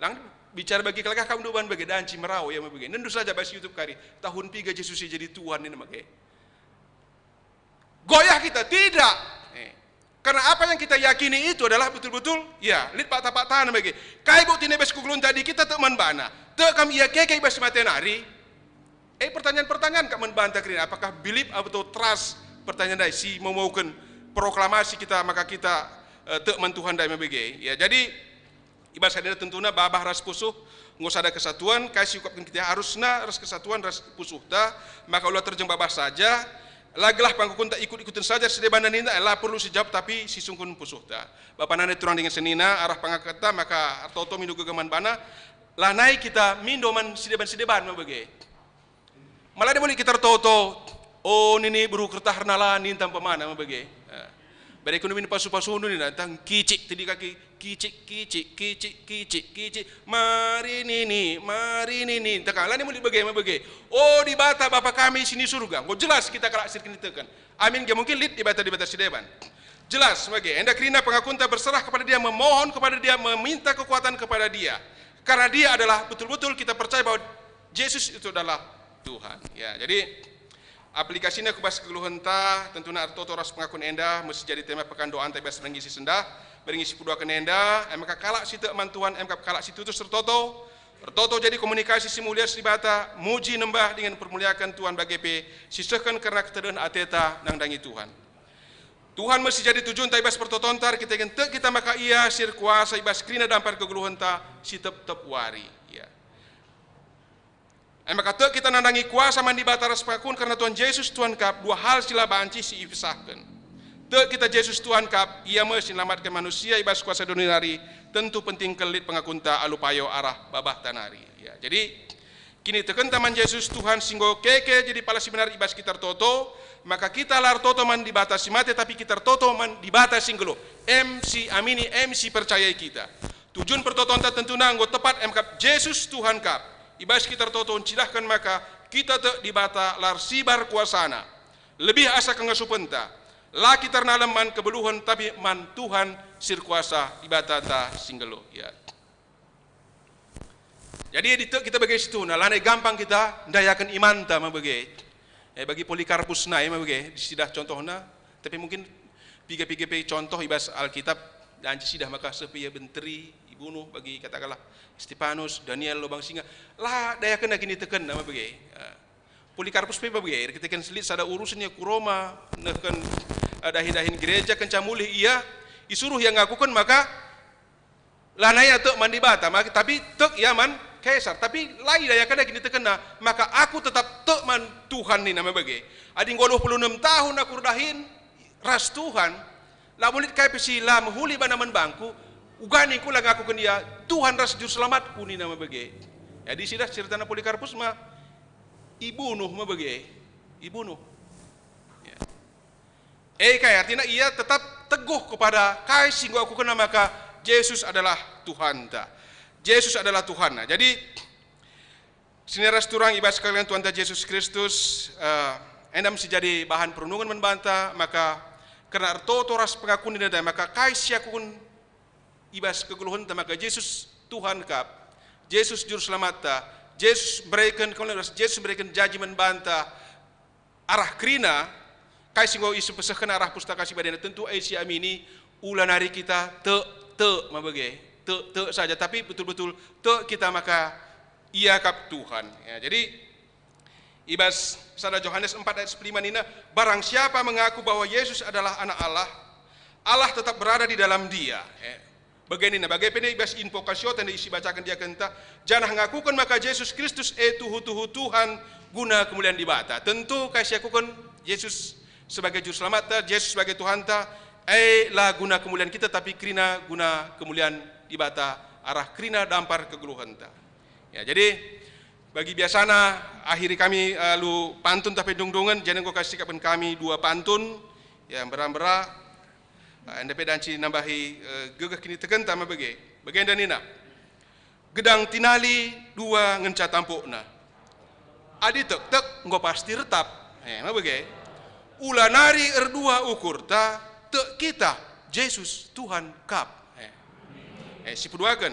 Lang bicara bagi kelagah kam duban bagi danci merau ya bagi. Nendu saja bas YouTube kari. Tahun piga Jesus jadi Tuhan ini mage. Goyah kita? Tidak. Eh. Karena apa yang kita yakini itu adalah betul-betul, ya, lit pakta-paktana bagi. Kai buktina bas kegeluhen tadi kita tek man bana. Tek kam ia keke bas mate nari. Eh, pertanyaan-pertanyaan kak man banta kerina, apakah believe atau trust? Pertanyaan ndai si memauken proklamasi kita, maka kita, eh, tek man Tuhan ndai mebege. Ya, jadi, i bas sadena tentuna babah ras pusuh enggo sada kesatuan, kai si ukapken kita arusna ras kesatuan ras pusuhta, maka ula terjeng babah saja, la gelah pangkukunta ikut-ikuten saja si deban nina, la perlu sijawab tapi sisungkun pusuhta. Bapa nande turang dingen senina, arah pangaketta maka ertoto mindo gegeh man bana, lanai kita mindo man si deban-sideban mebege. Malah dia mulai kita ertoto, "Oh, nini beru kertah ernala ninta pemana mebege." Eh. Bere kunu min pasu-pasundu nina, tang kicik tadi kaki, kicik, kicik, kicik, kicik, kicik, mari nini, mari nini. Teka, lanai mulai bege mebege. Oh, Dibata Bapa kami sini surga. Enggo jelas kita kalak sirkin diteken. Amin, gak mungkin lit Dibata-Dibata si deban. Jelas, bage. Enda kerina pengakunta berserah kepada Dia, memohon kepada Dia, meminta kekuatan kepada Dia. Karena Dia adalah betul-betul kita percaya bahwa Jesus itu adalah Tuhan. Ya, jadi aplikasina ku bas kegeluhenta, tentuna ertoto ras pengakun enda mesti jadi tema pekan doanta i bas berngi si sendah, berngi si peduaken enda, emaka kalak si tek man Tuhan, emaka kalak si tutus ertoto, ertoto jadi komunikasi si mulia si Dibata, muji nembah dingen permuliaken Tuhan bage pe, sisehken kerna ketedehen ateta nandangi Tuhan. Tuhan me si jadi tujunta i bas pertotonta, erkiteken tek kita maka Ia si erkuasa i bas kerina dampar kegeluhenta si tep-tep wari. Ya. E maka tek kita nandangi kuasa man Dibata ras pengakun kerna Tuhan Jesus Tuhan kap, dua hal si la banci si ipisahken. Tek kita Jesus Tuhan kap, Ia me si nelamatken manusia i bas kuasa doni nari, tentu penting kel lit pengakunta alu payo arah babahta nari. Ya, jadi, kinitekenta man Jesus Tuhan si enggo keke jadi pala si benar i bas kita ertoto, maka kita la ertoto man Dibata si mate, tapi kita ertoto man Dibata si nggeluh, em si amini, em si percayai kita. Tujun pertotonta tentuna enggo tepat, em kap Jesus Tuhan kap. I bas kita ertoto ncidahken maka kita tek Dibata la ersibar kuasana. Lebih asa kengasupenta. La kita ernalem man kebeluhen, tapi man Tuhan si erkuasa Dibatata si nggeluh. Ya. Jadi, ditek kita bage situhuna, lanai gampang kita ndayaken imanta mebege. Eh, bagi Polikarpus nai mebege, disidah contohna, tapi mungkin piga-piga pe contoh i bas Alkitab, danci sidah maka seh pe ia benteri, ibunuh bagi katakanlah Stefanus, Daniel, lobang singa, la dayakenna kinitekenna mebege. Eh, Polikarpus pe mebege, erkiteken selit sada urusen ia ku Roma, nehken, eh, dahin-dahin gereja kenca mulih ia, isuruh ia ngakuken maka lanai ia tek man Dibata, maka, tapi tek ia man Kaisar. Tapi la idayakenna kinitekenna, maka aku tetap tek man Tuhan nina mebege. Adi enggo dua puluh enem tahun aku erdahin ras Tuhan, la lit kai pe si la mehuli bana man bangku, uga ningku la ngakuken ia Tuhan ras Juru Selamatku nina mebege. Jadi sidah ceritana Polikarpus ma ibunuh mebege, ibunuh. Ya. Eh, kai artina ia tetap teguh kepada kai si enggo aku kena maka Jesus adalah Tuhanta. Jesus adalah Tuhanna. Jadi, senina ras turang i bas kekelengen Tuhanta Jesus Kristus, eh, enda me si jadi bahan perundungen man banta, maka kerna ertoto ras pengakun enda, maka kai si aku i bas kegeluhenta maka Jesus Tuhan kap, Jesus Juru Selamatta, Jesus mbereken kemulian ras Jesus mbereken janji man banta, arah kerina, kai si enggo isepesehken arah Pustaka Si Badia tentu e si amini, ula nari kita tek, tek mebege, tek, tek saja, tapi betul-betul tek kita maka Ia kap Tuhan. Ya, jadi, i bas sada Johanes empat ayat sepuluh lima nina, "Barang siapa mengaku bahwa Yesus adalah Anak Allah, Allah tetap berada di dalam dia." Eh, bage nina, bage pe nina i bas invokasiota nina isi bacaken diakenta, janah ngakuken maka Jesus Kristus e tuhu-tuhu Tuhan guna kemulian Dibata. Tentu kai si iakuken Jesus sebagai Juru Selamatta, Jesus sebagai Tuhanta, e la guna kemulian kita, tapi kerina guna kemulian Dibata, arah kerina dampar kegeluhenta. Ya, jadi, bagi biasana, akhiri kami, eh, alu pantun tapi dungdungen, jadi enggo kasikapken kami dua pantun, ya, mbera-mbera, eh, enda pe danci nambahi, eh, gegeh kinitekenta mebege. Bagenda nina, gedang tinali dua ngenca tampukna. Adi tek-tek enggo pasti retap. Eh, mebege. Ula nari erdua ukurta, tek kita, Jesus Tuhan kap. Eh. Eh, sipeduaken.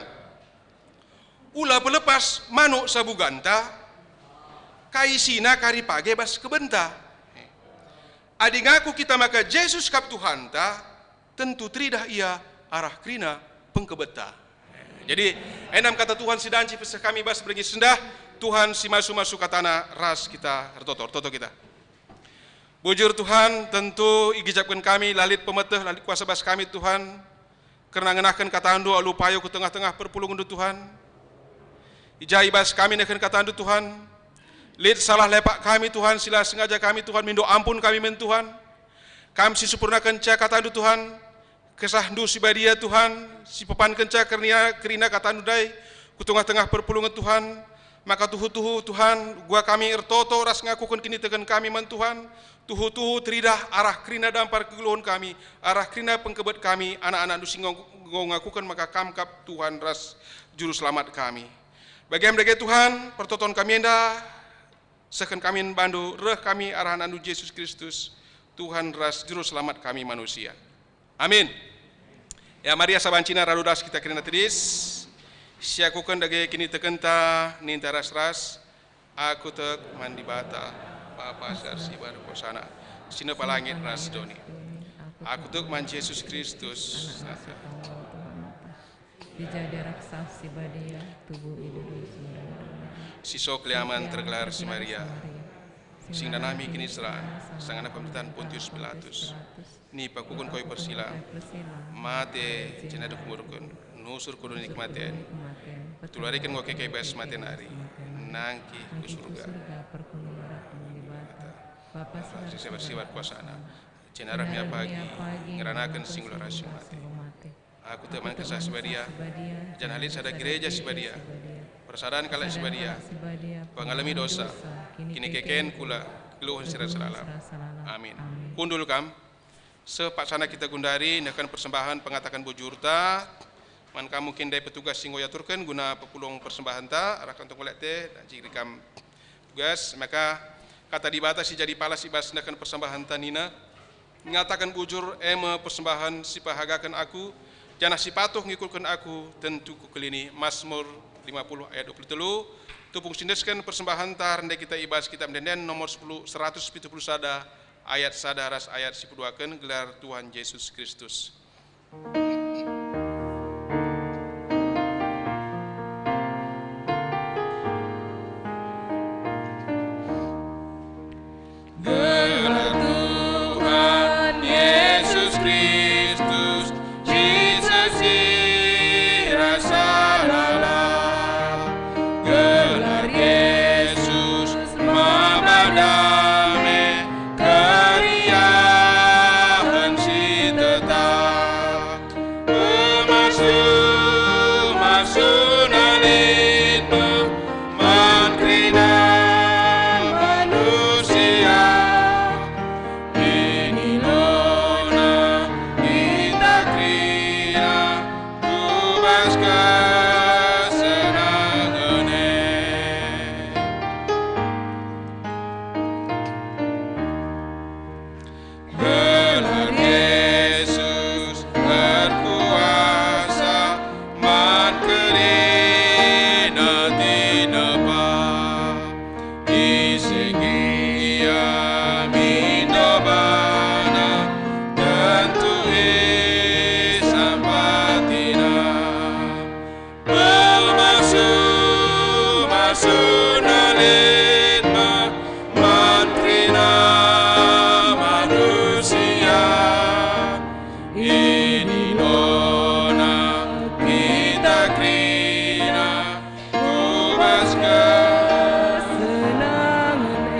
Ula pelepas manuk sabuganta, kai isina kari page bas kebenta. Eh. Adi ngaku kita maka Jesus kap Tuhanta, tentu teridah ia arah kerina pengkebetta. Jadi, enam kata Tuhan si banci peseh kami bas berngi sendah, Tuhan si masu-masu katana ras kita ertoto. Ertoto kita. Bujur Tuhan, tentu igejapken kami, la lit pemeteh, la lit kuasa bas kami Tuhan, kerna ngenahken katandu alu payo ku tengah-tengah perpulungenNdu Tuhan. I ja i bas kami nehken katandu Tuhan, lit salah lepak kami Tuhan, si la sengaja kami Tuhan, mindo ampun kami min Tuhan. Kam si sempurnakenca katandu Tuhan, KesahNdu si badia, Tuhan, si pepankenca kernia-, kerina katandu ndai ku tengah-tengah perpulungen, Tuhan, maka tuhu-tuhu, Tuhan, gua kami ertoto ras ngakuken kiniteken kami man Tuhan, tuhu-tuhu teridah arah kerina dampar kegeluhen kami, arah kerina pengkebet kami, anak-anakNdu si ngo-, ngo ngakuken maka Kam kap Tuhan ras Juru Selamat kami. Bagem dage, Tuhan, pertoton kami enda, sehken kami man bandu, reh kami arah AnakNdu Jesus Kristus, Tuhan ras Juru Selamat kami manusia. Amin. Ya, mari asa bancina radu ras kita kerina tedis, siakuken dage kinitekenta ninta ras-ras, Aku tek man Dibata, Bapa si arsibar kuasana, si nepa langit ras doni. Aku tek man Jesus Kristus, Si jadi raksasa si badia, tubuh i dudui si muda-muda. Si so keliaman tergelar si Maria, si ndanami kiniseran, sangana pemerintahan Pontius Pilatus. Nipakuken koi persilang, mate, jenari kuburken, nusur ku doni kematen. Tulariken ngo keke bas mate nari, nangkih ku surga. Bapa si sibar-sibar kuasana, jenari ia pagi, ngeranaken si nggeluh ras si mate. Aku tek man Kesah Si Badia, janah lit sada Gereja Si Badia, persadan kalak si badia, pengalemi dosa, kinikeken kula, kegeluhen si rasa lalap. Amin. Kundul kam, seh paksana kita gundari nehken persembahan pengataken bujurta, man kam mungkin ndai petugas si enggo iaturken guna pepulung persembahenta, arahken tungkulekte, dan ciri kam tugas, maka kata Dibata si jadi palas i bas nehken persembahenta nina, ngataken bujur, e me persembahen si pehagaken aku, janah si patuh ngikutken aku, tentu kukelini. Masmur lima puluh ayat dua puluh telu, tupung si endesken persembahenta rende kita i bas Kitab Ende-enden nomor sepuluh, seratus pitu puluh sada, ayat sada ras ayat si peduaken, gelar Tuhan Jesus Kristus. Gelar Tuhan Yesus Kristus, Jesus si rasa lalap. Gelar Yesus maba dame, keriahen si tetap. Pemasu-masuna lit me man kerina manusia. Ini lona kita kerina ku bas kesenangen e. Gelar Yesus erkuasa, man kerina tinepa. Ise gia mindo bana, tentu isampatina. Pemasu-masuna lit me man kerina manusia. Ini lona kita kerina ku bas kesenangen e.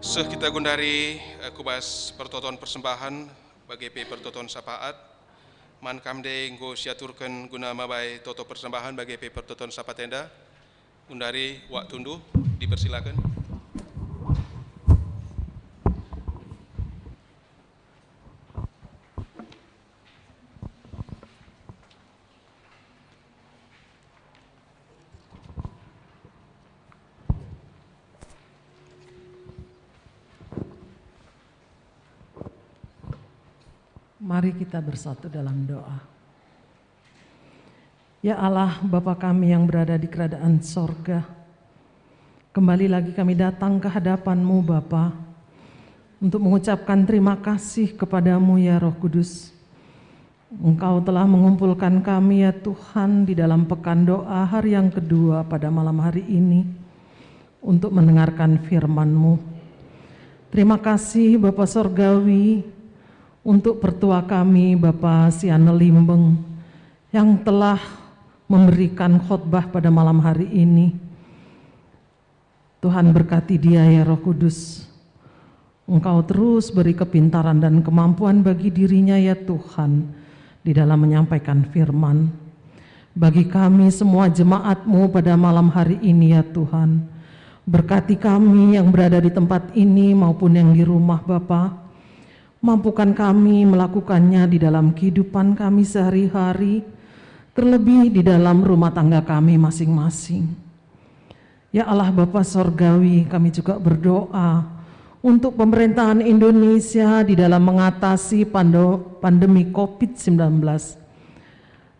Seh kita gundari, eh, ku bas pertoton persembahan, bage pe pertoton syafaat. Man kam ndai enggo siaturken guna mabai toto persembahan bage pe pertoton syafaat enda. Gundari waktundu, dipersilaken. Mari kita bersatu dalam doa. Ya Allah, Bapa kami yang berada di kerajaan sorga, kembali lagi kami datang ke hadapan-Mu, Bapa, untuk mengucapkan terima kasih kepada-Mu, ya Roh Kudus. Engkau telah mengumpulkan kami, ya Tuhan, di dalam pekan doa hari yang kedua pada malam hari ini untuk mendengarkan firman-Mu. Terima kasih, Bapa Sorgawi, untuk pertua kami, Bapa Siane Limbeng, yang telah memberikan khotbah pada malam hari ini. Tuhan, berkati dia, ya Roh Kudus. Engkau terus beri kepintaran dan kemampuan bagi dirinya, ya Tuhan, di dalam menyampaikan firman. Bagi kami semua jemaat-Mu pada malam hari ini, ya Tuhan, berkati kami yang berada di tempat ini maupun yang di rumah, Bapa. Mampukan kami melakukannya di dalam kehidupan kami sehari-hari, terlebih di dalam rumah tangga kami masing-masing. Ya Allah, Bapa Sorgawi, kami juga berdoa untuk pemerintahan Indonesia di dalam mengatasi pando-, pandemi covid sembilan belas.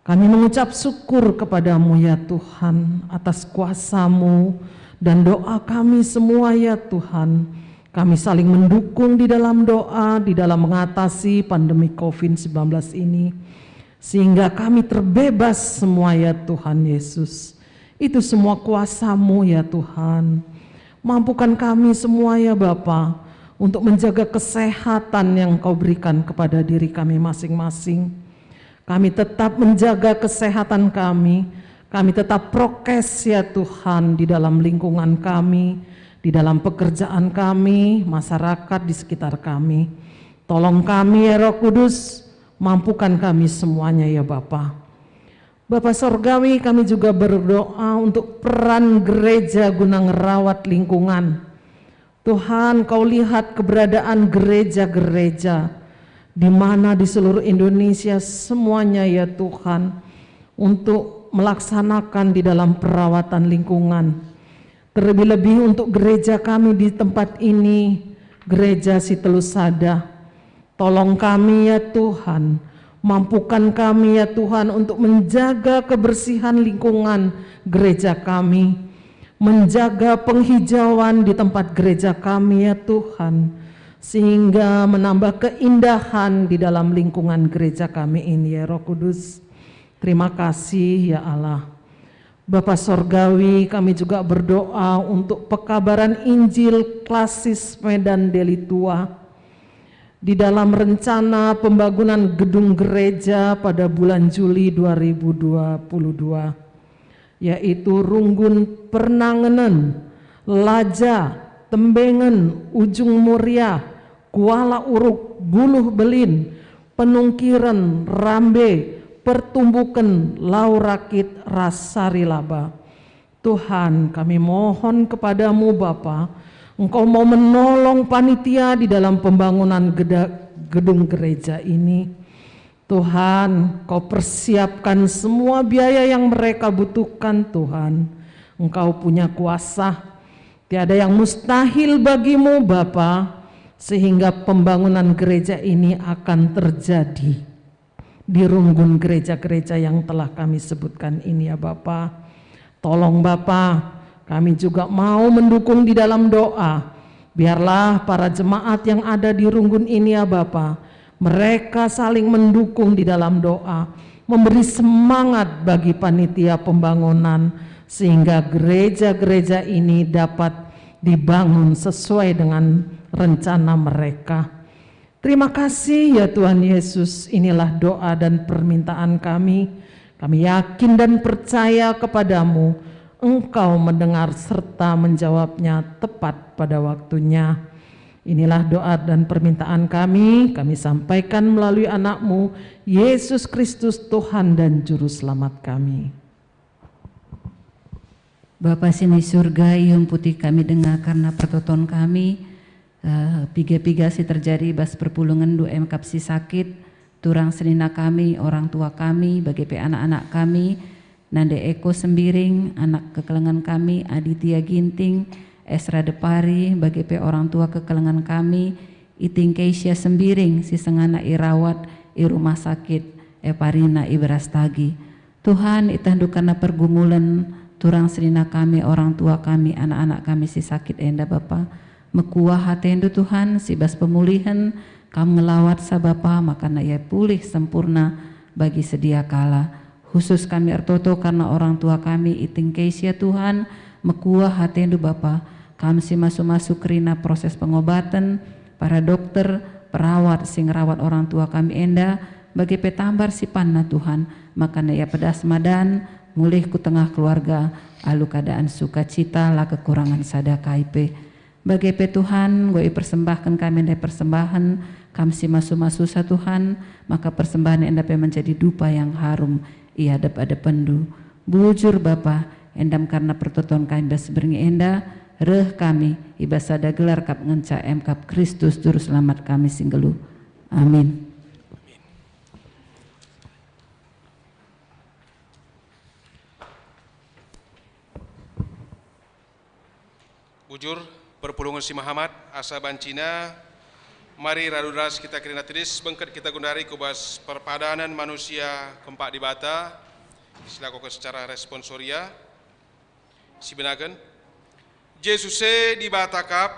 Kami mengucap syukur kepada-Mu, ya Tuhan, atas kuasa-Mu dan doa kami semua, ya Tuhan. Kami saling mendukung di dalam doa, di dalam mengatasi pandemi covid sembilan belas ini, sehingga kami terbebas semua, ya Tuhan Yesus. Itu semua kuasa-Mu, ya Tuhan. Mampukan kami semua, ya Bapa, untuk menjaga kesehatan yang Kau berikan kepada diri kami masing-masing. Kami tetap menjaga kesehatan kami. Kami tetap prokes, ya Tuhan, di dalam lingkungan kami, di dalam pekerjaan kami, masyarakat di sekitar kami. Tolong kami, ya Roh Kudus, mampukan kami semuanya, ya Bapa. Bapa Sorgawi, kami juga berdoa untuk peran gereja guna ngerawat lingkungan. Tuhan, Kau lihat keberadaan gereja-gereja di mana di seluruh Indonesia semuanya, ya Tuhan, untuk melaksanakan di dalam perawatan lingkungan. Terlebih-lebih untuk gereja kami di tempat ini, Gereja Si Telu Sada. Tolong kami, ya Tuhan, mampukan kami, ya Tuhan, untuk menjaga kebersihan lingkungan gereja kami, menjaga penghijauan di tempat gereja kami, ya Tuhan, sehingga menambah keindahan di dalam lingkungan gereja kami ini, ya Roh Kudus. Terima kasih, ya Allah. Bapa Sorgawi, kami juga berdoa untuk pekabaran Injil Klasis Medan Deli Tua. Di dalam rencana pembangunan gedung gereja pada bulan Juli dua ribu dua puluh dua, yaitu Runggun Pernangenen, Laja, Tembengen, Ujung Muria, Kuala Uruk, Buluh Belin, Penungkiren, Rambe, Pertumbuken, Lau Rakit, ras Sari Laba. Tuhan, kami mohon kepada-Mu, Bapa, Engkau mau menolong panitia di dalam pembangunan geda-, gedung gereja ini. Tuhan, Kau persiapkan semua biaya yang mereka butuhkan, Tuhan. Engkau punya kuasa. Tiada yang mustahil bagi-Mu, Bapa, sehingga pembangunan gereja ini akan terjadi di runggun gereja-gereja yang telah kami sebutkan ini, ya Bapa. Tolong, Bapa, kami juga mau mendukung di dalam doa. Biarlah para jemaat yang ada di runggun ini, ya Bapa, mereka saling mendukung di dalam doa, memberi semangat bagi panitia pembangunan, sehingga gereja-gereja ini dapat dibangun sesuai dengan rencana mereka. Terima kasih, ya Tuhan Yesus, inilah doa dan permintaan kami. Kami yakin dan percaya kepada-Mu, Engkau mendengar serta menjawabnya tepat pada waktunya. Inilah doa dan permintaan kami, kami sampaikan melalui Anak-Mu, Yesus Kristus, Tuhan dan Juru Selamat kami. Bapa si di surga, ihumputi kami denga karna pertoton kami, eh, piga-piga si terjadi bas perpulungen, dua emkap si sakit, turang senina kami, orang tua kami, bage pe anak-anak kami, Nande Eko Sembiring, anak kekelengen kami, Aditya Ginting, Esra Depari, bage pe orang tua kekelengen kami, Iting Keisha Sembiring, si sengana irawat, i Rumah Sakit Eparina i Brastagi. Tuhan, itehndu kerna pergumulen turang senina kami, orang tua kami, anak-anak kami si sakit enda, Bapa. Mekuah atendu, Tuhan, si bas pemulihen Kam ngelawatsa, Bapa, makana ia pulih sempurna bagi sedia kala. Khusus kami ertoto kerna orang tua kami i Tingkesia, Tuhan, mekuah atendu, Bapa. Kam si masu-masu kerina proses pengobaten, para dokter, perawat si ngerawat orang tua kami enda, bage pe tambar si panna, Tuhan, makana ia pedas madan, mulih ku tengah keluarga, alu keadaan sukacita, la kekurangen sada kai pe. Bage pe, Tuhan, enggo ipersembahken kami ndai persembahen, Kam si masu-masusa, Tuhan, maka persembahen enda pe menjadi dupa yang harum i adep-adepenndu. Bujur, Bapa, enda me kerna pertoton kami bas berngi enda, reh kami i bas sada gelar kap ngenca, e me kap Kristus Juru Selamat kami si nggeluh. Amin. Bujur, perpulungen si mehamat, asa bancina, mari radu ras kita kerina tedis, bengket kita gundari ku bas perpadanen manusia kempak Dibata, silakoken secara responsoria, si benaken, Jesus e Dibata kap,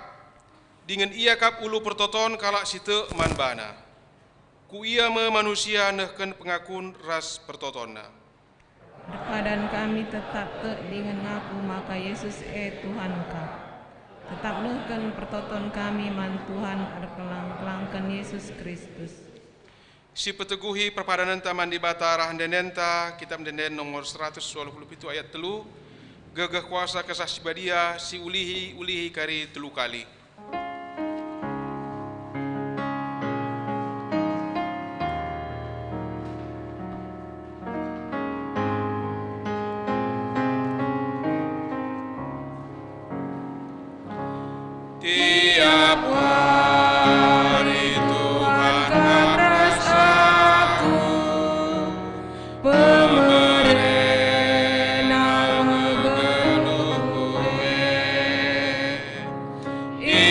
dingen Ia kap ulu pertoton kalak si tek man baNa. Ku Ia me manusia nehken pengakun ras pertotonna. Erpadan kami tetap tek dingen ngaku maka Jesus e Tuhan kap. Tetap nehken pertoton kami man Tuhan erkelang-kelangken Jesus Kristus. Si peteguhi perpadanenta man Dibata arah ende-endenta, Kitab Ende-enden nomor seratus waluh puluh pitu ayat telu, gegeh kuasa Kesah Si Badia si ulihi, ulihi kari telu kali. Tiap hari Tuhan ras aku, pemereNa ngegeluhku e.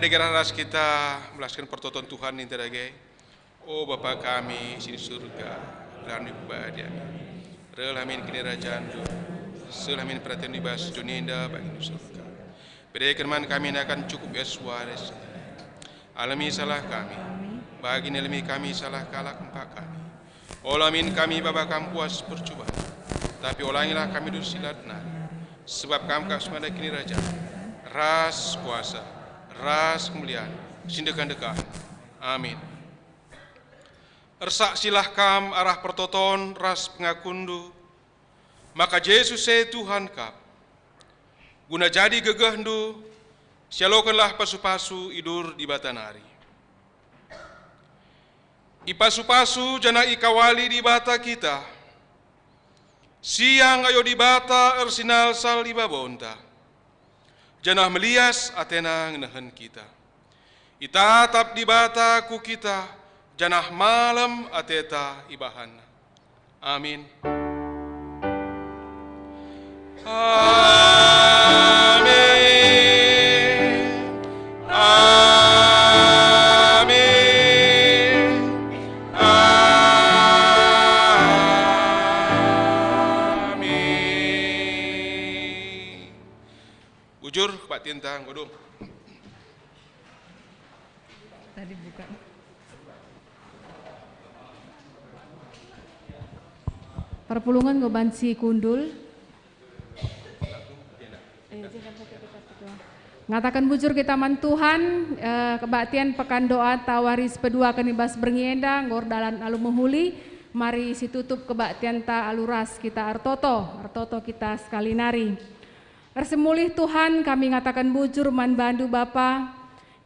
Gelah ras kita melasken pertoton Tuhan ninta dage. O Bapa kami si di surga, gelarNdu ipebadia. Rehlah min kinirajanNdu, sehlah min peratenNdu i bas doni enda bagi di surga. Bereken man kami nakan cukup i bas wari. Alemi salah kami, bagi nalemi kami salah kalak empak kami. Ola min kami baba Kam ku bas percuban, tapi olangilah kami dosa si lat nari. Sebab Kam kap si mada kinirajan, ras kuasa, ras kemulian, si ndekah-ndekah. Amin. Ersaksilah kam arah pertoton ras pengakunndu, maka Jesus e Tuhan kap. Guna jadi gegehndu, sialokenlah pasu-pasu i dur Dibata nari. Ipasu-pasu janah ikawali Dibata kita. Siang ayo Dibata ersinalsal i babonta, janah melias ateNa ngenehen kita. Itatap Dibata ku kita, janah malem ateta ibahanNa. Amin. Amin. Amin. Amin. Bujur kebaktienta enggo dung. Tadi buka. Perpulungen enggo banci kundul. Ngataken bujur kita man Tuhan, eh, kebaktin pekan doa tawari sipeduaken i bas berngi enda enggo erdalan alu mehuli. Mari situtup kebaktienta alu ras kita ertoto, ertoto kita sekali nari. Ersemulih Tuhan, kami ngataken bujur man bandu Bapa,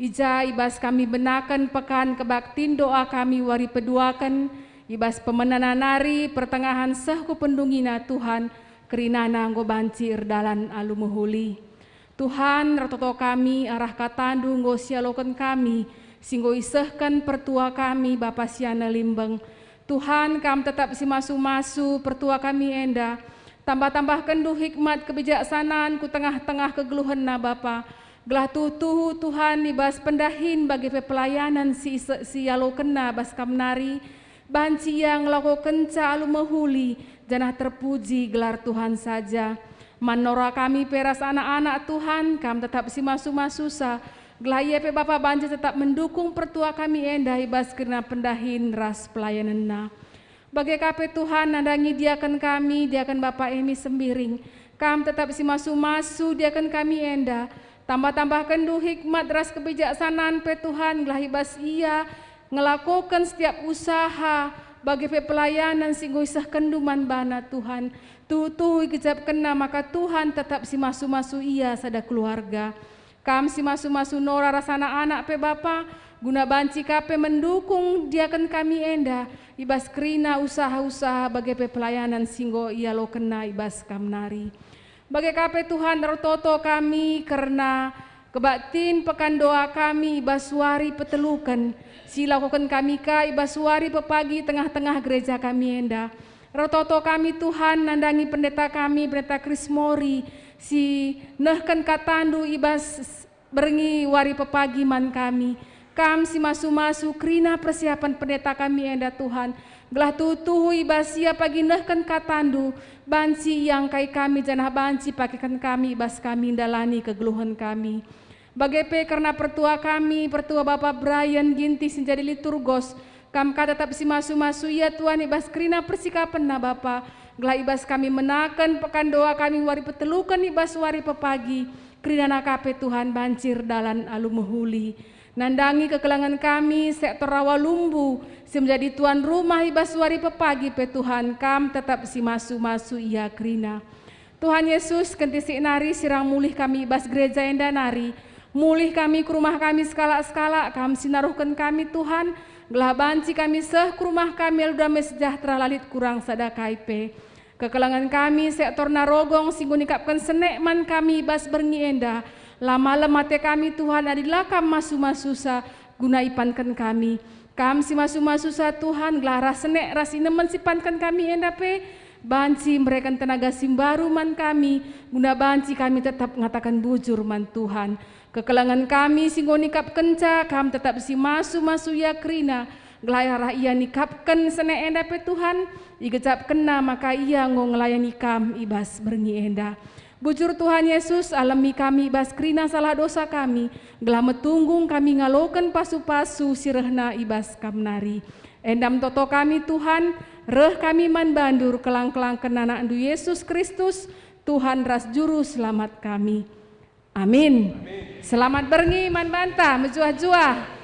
i ja i bas kami benaken pekan kebaktin doa kami wari peduaken, i bas pemenana nari pertengahen seh ku pendungina Tuhan, kerinana enggo banci erdalan alu mehuli. Tuhan, ertoto kami arah katandu enggo sialoken kami, si enggo isehken pertua kami Bapa Siana Limbeng. Tuhan, Kam tetap simasu-masu pertua kami enda. Tambah-tambahkenndu hikmat kebijaksanan ku tengah-tengah kegeluhenna Bapa, gelah tuhu-tuhu Tuhan i bas pendahin bage pe pelayanan si ise-, si ialokenna bas Kam nari, banci ia ngelakokenca alu mehuli, janah terpuji gelar Tuhan saja. Man Nora kami pe ras anak-anak Tuhan, Kam tetap simasu-masusa, gelah ia pe Bapa banci tetap mendukung pertua kami enda i bas kerina pendahin ras pelayanenna. Bage ka pe Tuhan nandangi diaken kami, diaken Bapa Emi Sembiring. Kam tetap simasu-masu diaken kami enda. Tambah-tambahkenndu hikmat ras kebijaksanan pe Tuhan, gelah i bas ia ngelakoken setiap usaha, bage pe pelayanan si enggo isehkenndu man bana Tuhan. Tuhu-tuhu igejapkenna maka Tuhan tetap simasu-masu ia sada keluarga. Kam simasu-masu Nora ras anak-anak pe Bapa, guna banci ka pe mendukung diaken kami enda i bas kerina usaha-usaha bage pe pelayanan si enggo ialokenna i bas Kam nari. Bage ka pe Tuhan ertoto kami kerna kebaktin pekan doa kami i bas wari peteluken, si ilakoken kami ka i bas wari pepagi tengah-tengah gereja kami enda. Ertoto kami Tuhan nandangi pendeta kami, Pendeta Chris Mori, si nehken katandu i bas berngi wari pepagi man kami. Kam simasu-masu kerina persiapan pendeta kami enda Tuhan, gelah tuhu-tuhu i bas ia pagi nehken katandu, banci iangkai kami janah banci pakeken kami i bas kami ndalani kegeluhen kami. Bage pe kerna pertua kami, pertua Bapa Brian Ginting si jadi liturgos, Kam ka tetap simasu-masu ia Tuhan i bas kerina persikapenna Bapa, gelah i bas kami menaken pekan doa kami wari peteluken i bas wari pepagi, kerinana ka pe Tuhan banci erdalan alu mehuli. Nandangi kekelengen kami sektor Rawa Lumbu, si menjadi tuan rumah i bas wari pepagi pe Tuhan, Kam tetap simasu-masu ia kerina. Tuhan Yesus, kentisik nari sirang mulih kami i bas gereja enda nari. Mulih kami ku rumah kami sekalak-sekalak, Kam si naruhken kami, Tuhan, gelah banci kami seh ku rumah kami alu dame sejahtera la lit kurang sada kai pe. Kekelengen kami sektor Narogong si enggo nikapken senek man kami i bas berngi enda. La malem ate kami, Tuhan, adi la Kam masu-masusa guna ipanken kami. Kam si masu-masusa, Tuhan, gelah ras senek ras inemen si ipanken kami enda pe, Banci mereken tenaga si mbaru man kami, guna banci kami tetap ngataken bujur man Tuhan. Kekelengen kami si enggo nikapkenca Kam tetap si masu-masu ia kerina, gelah arah ia nikapken sene enda pe Tuhan, igejapkenna maka ia enggo ngelayani Kam i bas berngi enda. Bujur Tuhan Yesus, alemi kami i bas kerina salah dosa kami, gelah metunggung kami ngaloken pasu-pasu si rehna i bas Kam nari. Enda me toto kami, Tuhan, reh kami man bandu erkelang-kelangken AnakNdu Yesus Kristus, Tuhan ras Juru Selamat kami. Amin. Selamat berngi man banta, mejuah-juah.